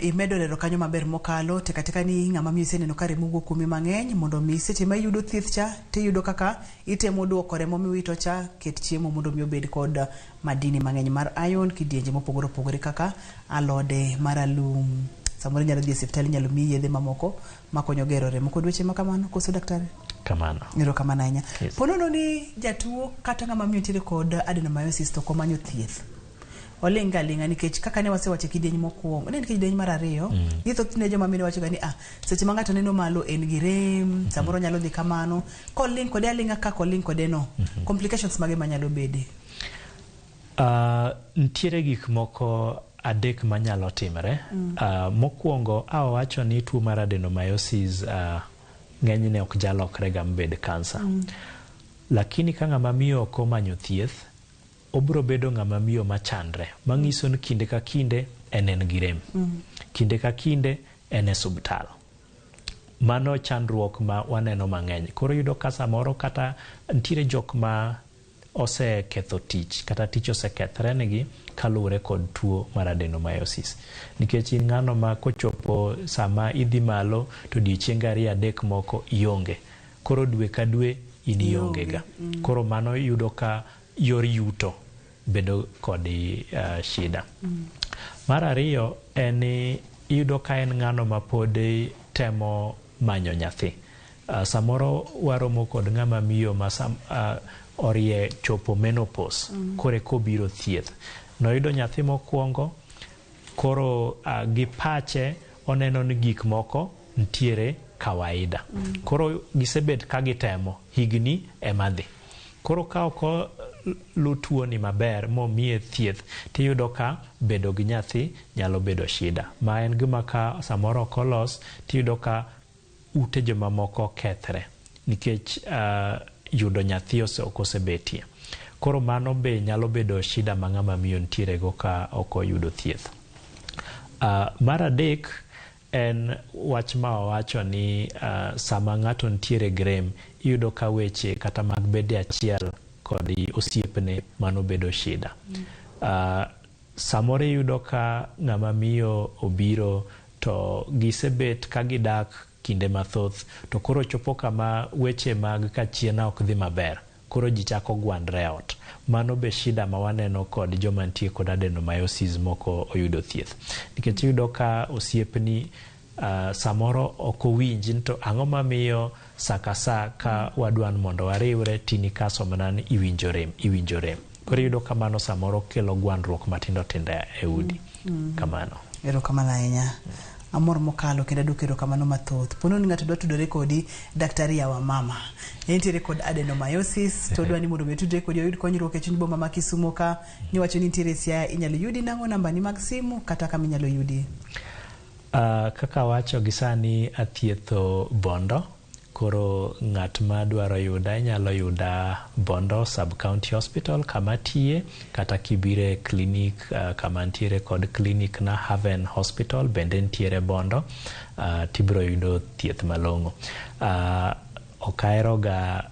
Imedo lero kanyo maber mokalo tekateka ni ng'ama miyo iseneno ka remo wuok kuomi mang'eny mondo mi seche ma iyudo thieth cha tiyudo kaka itemo duoko remo miwito cha, ket chiemo mondo mi obed kod madini mang'eny mar iron kidienje mopogore opogore kaka alode maralum. Samoro inyalo dhi e osiptal, inyalo miyi yedhe mamoko makonyo gero remo kod weche ma kamano. Koso daktari? Kamano. Erokamano ahinya. Yes. Ponono ni jatuo kata ng'ama miyo nitiere kod adenomyosis to ok omanyo thieth, oling' ga aling'a nikech kaka ne wasewacho e kidieny mokwongo, ne en kidieny mar 2, ni thothne joma mine wacho ga ni seche ma ng'ato neno malo en gi rem, samoro nyalo dhi kamano, koling' kode aling'a kaka oling' kode no, complications mage manyalo bede? Nitiere gik moko 3 manyalo timre. Mokwongo awacho ni tuo mar adenomyosis ng'enyne ok jalokre ga mabed kansa. Lakini ka ng'ama miyo ok omanyo thieth, obiro bedo ng'ama miyo machandre, manyiso ni kinde ka kinde en gi rem. Kinde ka kinde en e subtal. Mano chandruok ma waneno mang'eny. Koro iyudo ka samoro kata nitiere jok ma oseketho tich kata tich osekethre negi kaluwore kod tuo mar adenomyosis. Nikech in ng'ano ma kochopo sama idhi malo to odiochienge 2-3 moko ionge. Koro dwe ka dwe in ionge ga. Koro mano iyudo ka yor yuto bedo kod shida. Mar ariyo en ni iyudo ka en ng'ano ma pod temo manyo nyathi. Samoro waromo kod ng'ama miyo ma orie chopo menopause, koro eka obiro thieth. Noyudo nyathi mokwongo, koro gi pache oneno ni gik moko ntiere kawaida. Koro gisebet ka gitemo, higni ema dhi. Koro ka ok olu tuoni maber momiye thieth, tiyudo ka bedo gi nyathi nyalo bedo shida. Ma en gima ka samoro ok olos, tiyudo ka ute jomamoko kethre nikech yudo nyathi ok osebetie. Koro mano be nyalo bedo shida ma ng'ama miyo nitiere go ka ok oyudo thieth. Mar adek en wach ma wawacho ni sama ng'ato nitiere gi rem, iyudo ka weche kata mag bede achiel kod osiepne mano bedo shida. Samoro iyudo ka ng'ama miyo obiro to gisebet ka gidak kinde mathoth, to koro chopo kama weche mag kachiena ok dhi maber, koro ji chako gwandre e ot. Mano be shida ma waneno kod joma nitie kod adenomyosis moko oyudo thieth. Nikech iyudo ka osiepni Samoro ok owinj ni to ang'o mamiyo sa ka sa ka wadwa ni mondo wariwre tini kaso mana ni iwinjo rem iwinjo rem. Koro iyudo ka mano samoro kelo gwandruok matindo tindo e udi. Kamano. Erokamano ahinya. Amor mokalo kendo aduoko erokamano mathoth. Pono ni ng'ato dwa tudore kodi, daktari yawa mama. Entiere kod adenomyosis to odwa ni mondo mi otudre kodi oyud konyruok e chuny boma ma Kisumo ka. Niwacho ni nitiere Siaya, inyalo yudi nang'o namba ni mag simu kata kama inyalo yudi? Kaka awacho gi sani athietho Bondo. Koro ng'at ma dwaro yuda inyalo yuda Bondo Sub County Hospital kama atiye kata kibiro e klinik kama ntiere kod klinik na Haven Hospital bende ntiere Bondo tibiro yudo thieth malong'o. Ok ahero ga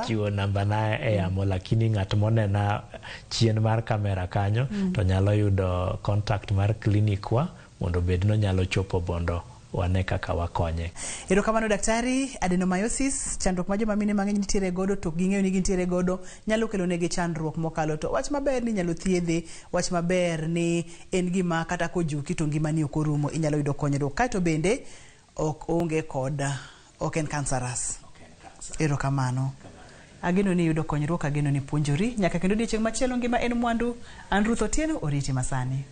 chiwo namba na e yamo lakini ng'at monena chien mar kamera kanyo to nyalo yudo contact mar klinik wa mondo obed ni onyalo chopo Bondo wane kaka wakonye. Erokamano daktari, adenomyosis, chandruok ma joma mine mang'eny nitiere godo to ok ging'eyo ni gintiere godo nyalo kelo negi chandruok mokalo to wach maber ni inyalo thiedhe, wach maber ni en gima kata kojuki to ngimani ok orumo, inyalo yudo konyruok. Kaeto bende ok onge kod ok en cancerous. Erokamano. Ageno ni iyudo konyruok, ageno ni ipuonjori. Nyaka kendo odiochieng' machielo ngima en mwandu. An Ruth Otieno, oriti masani.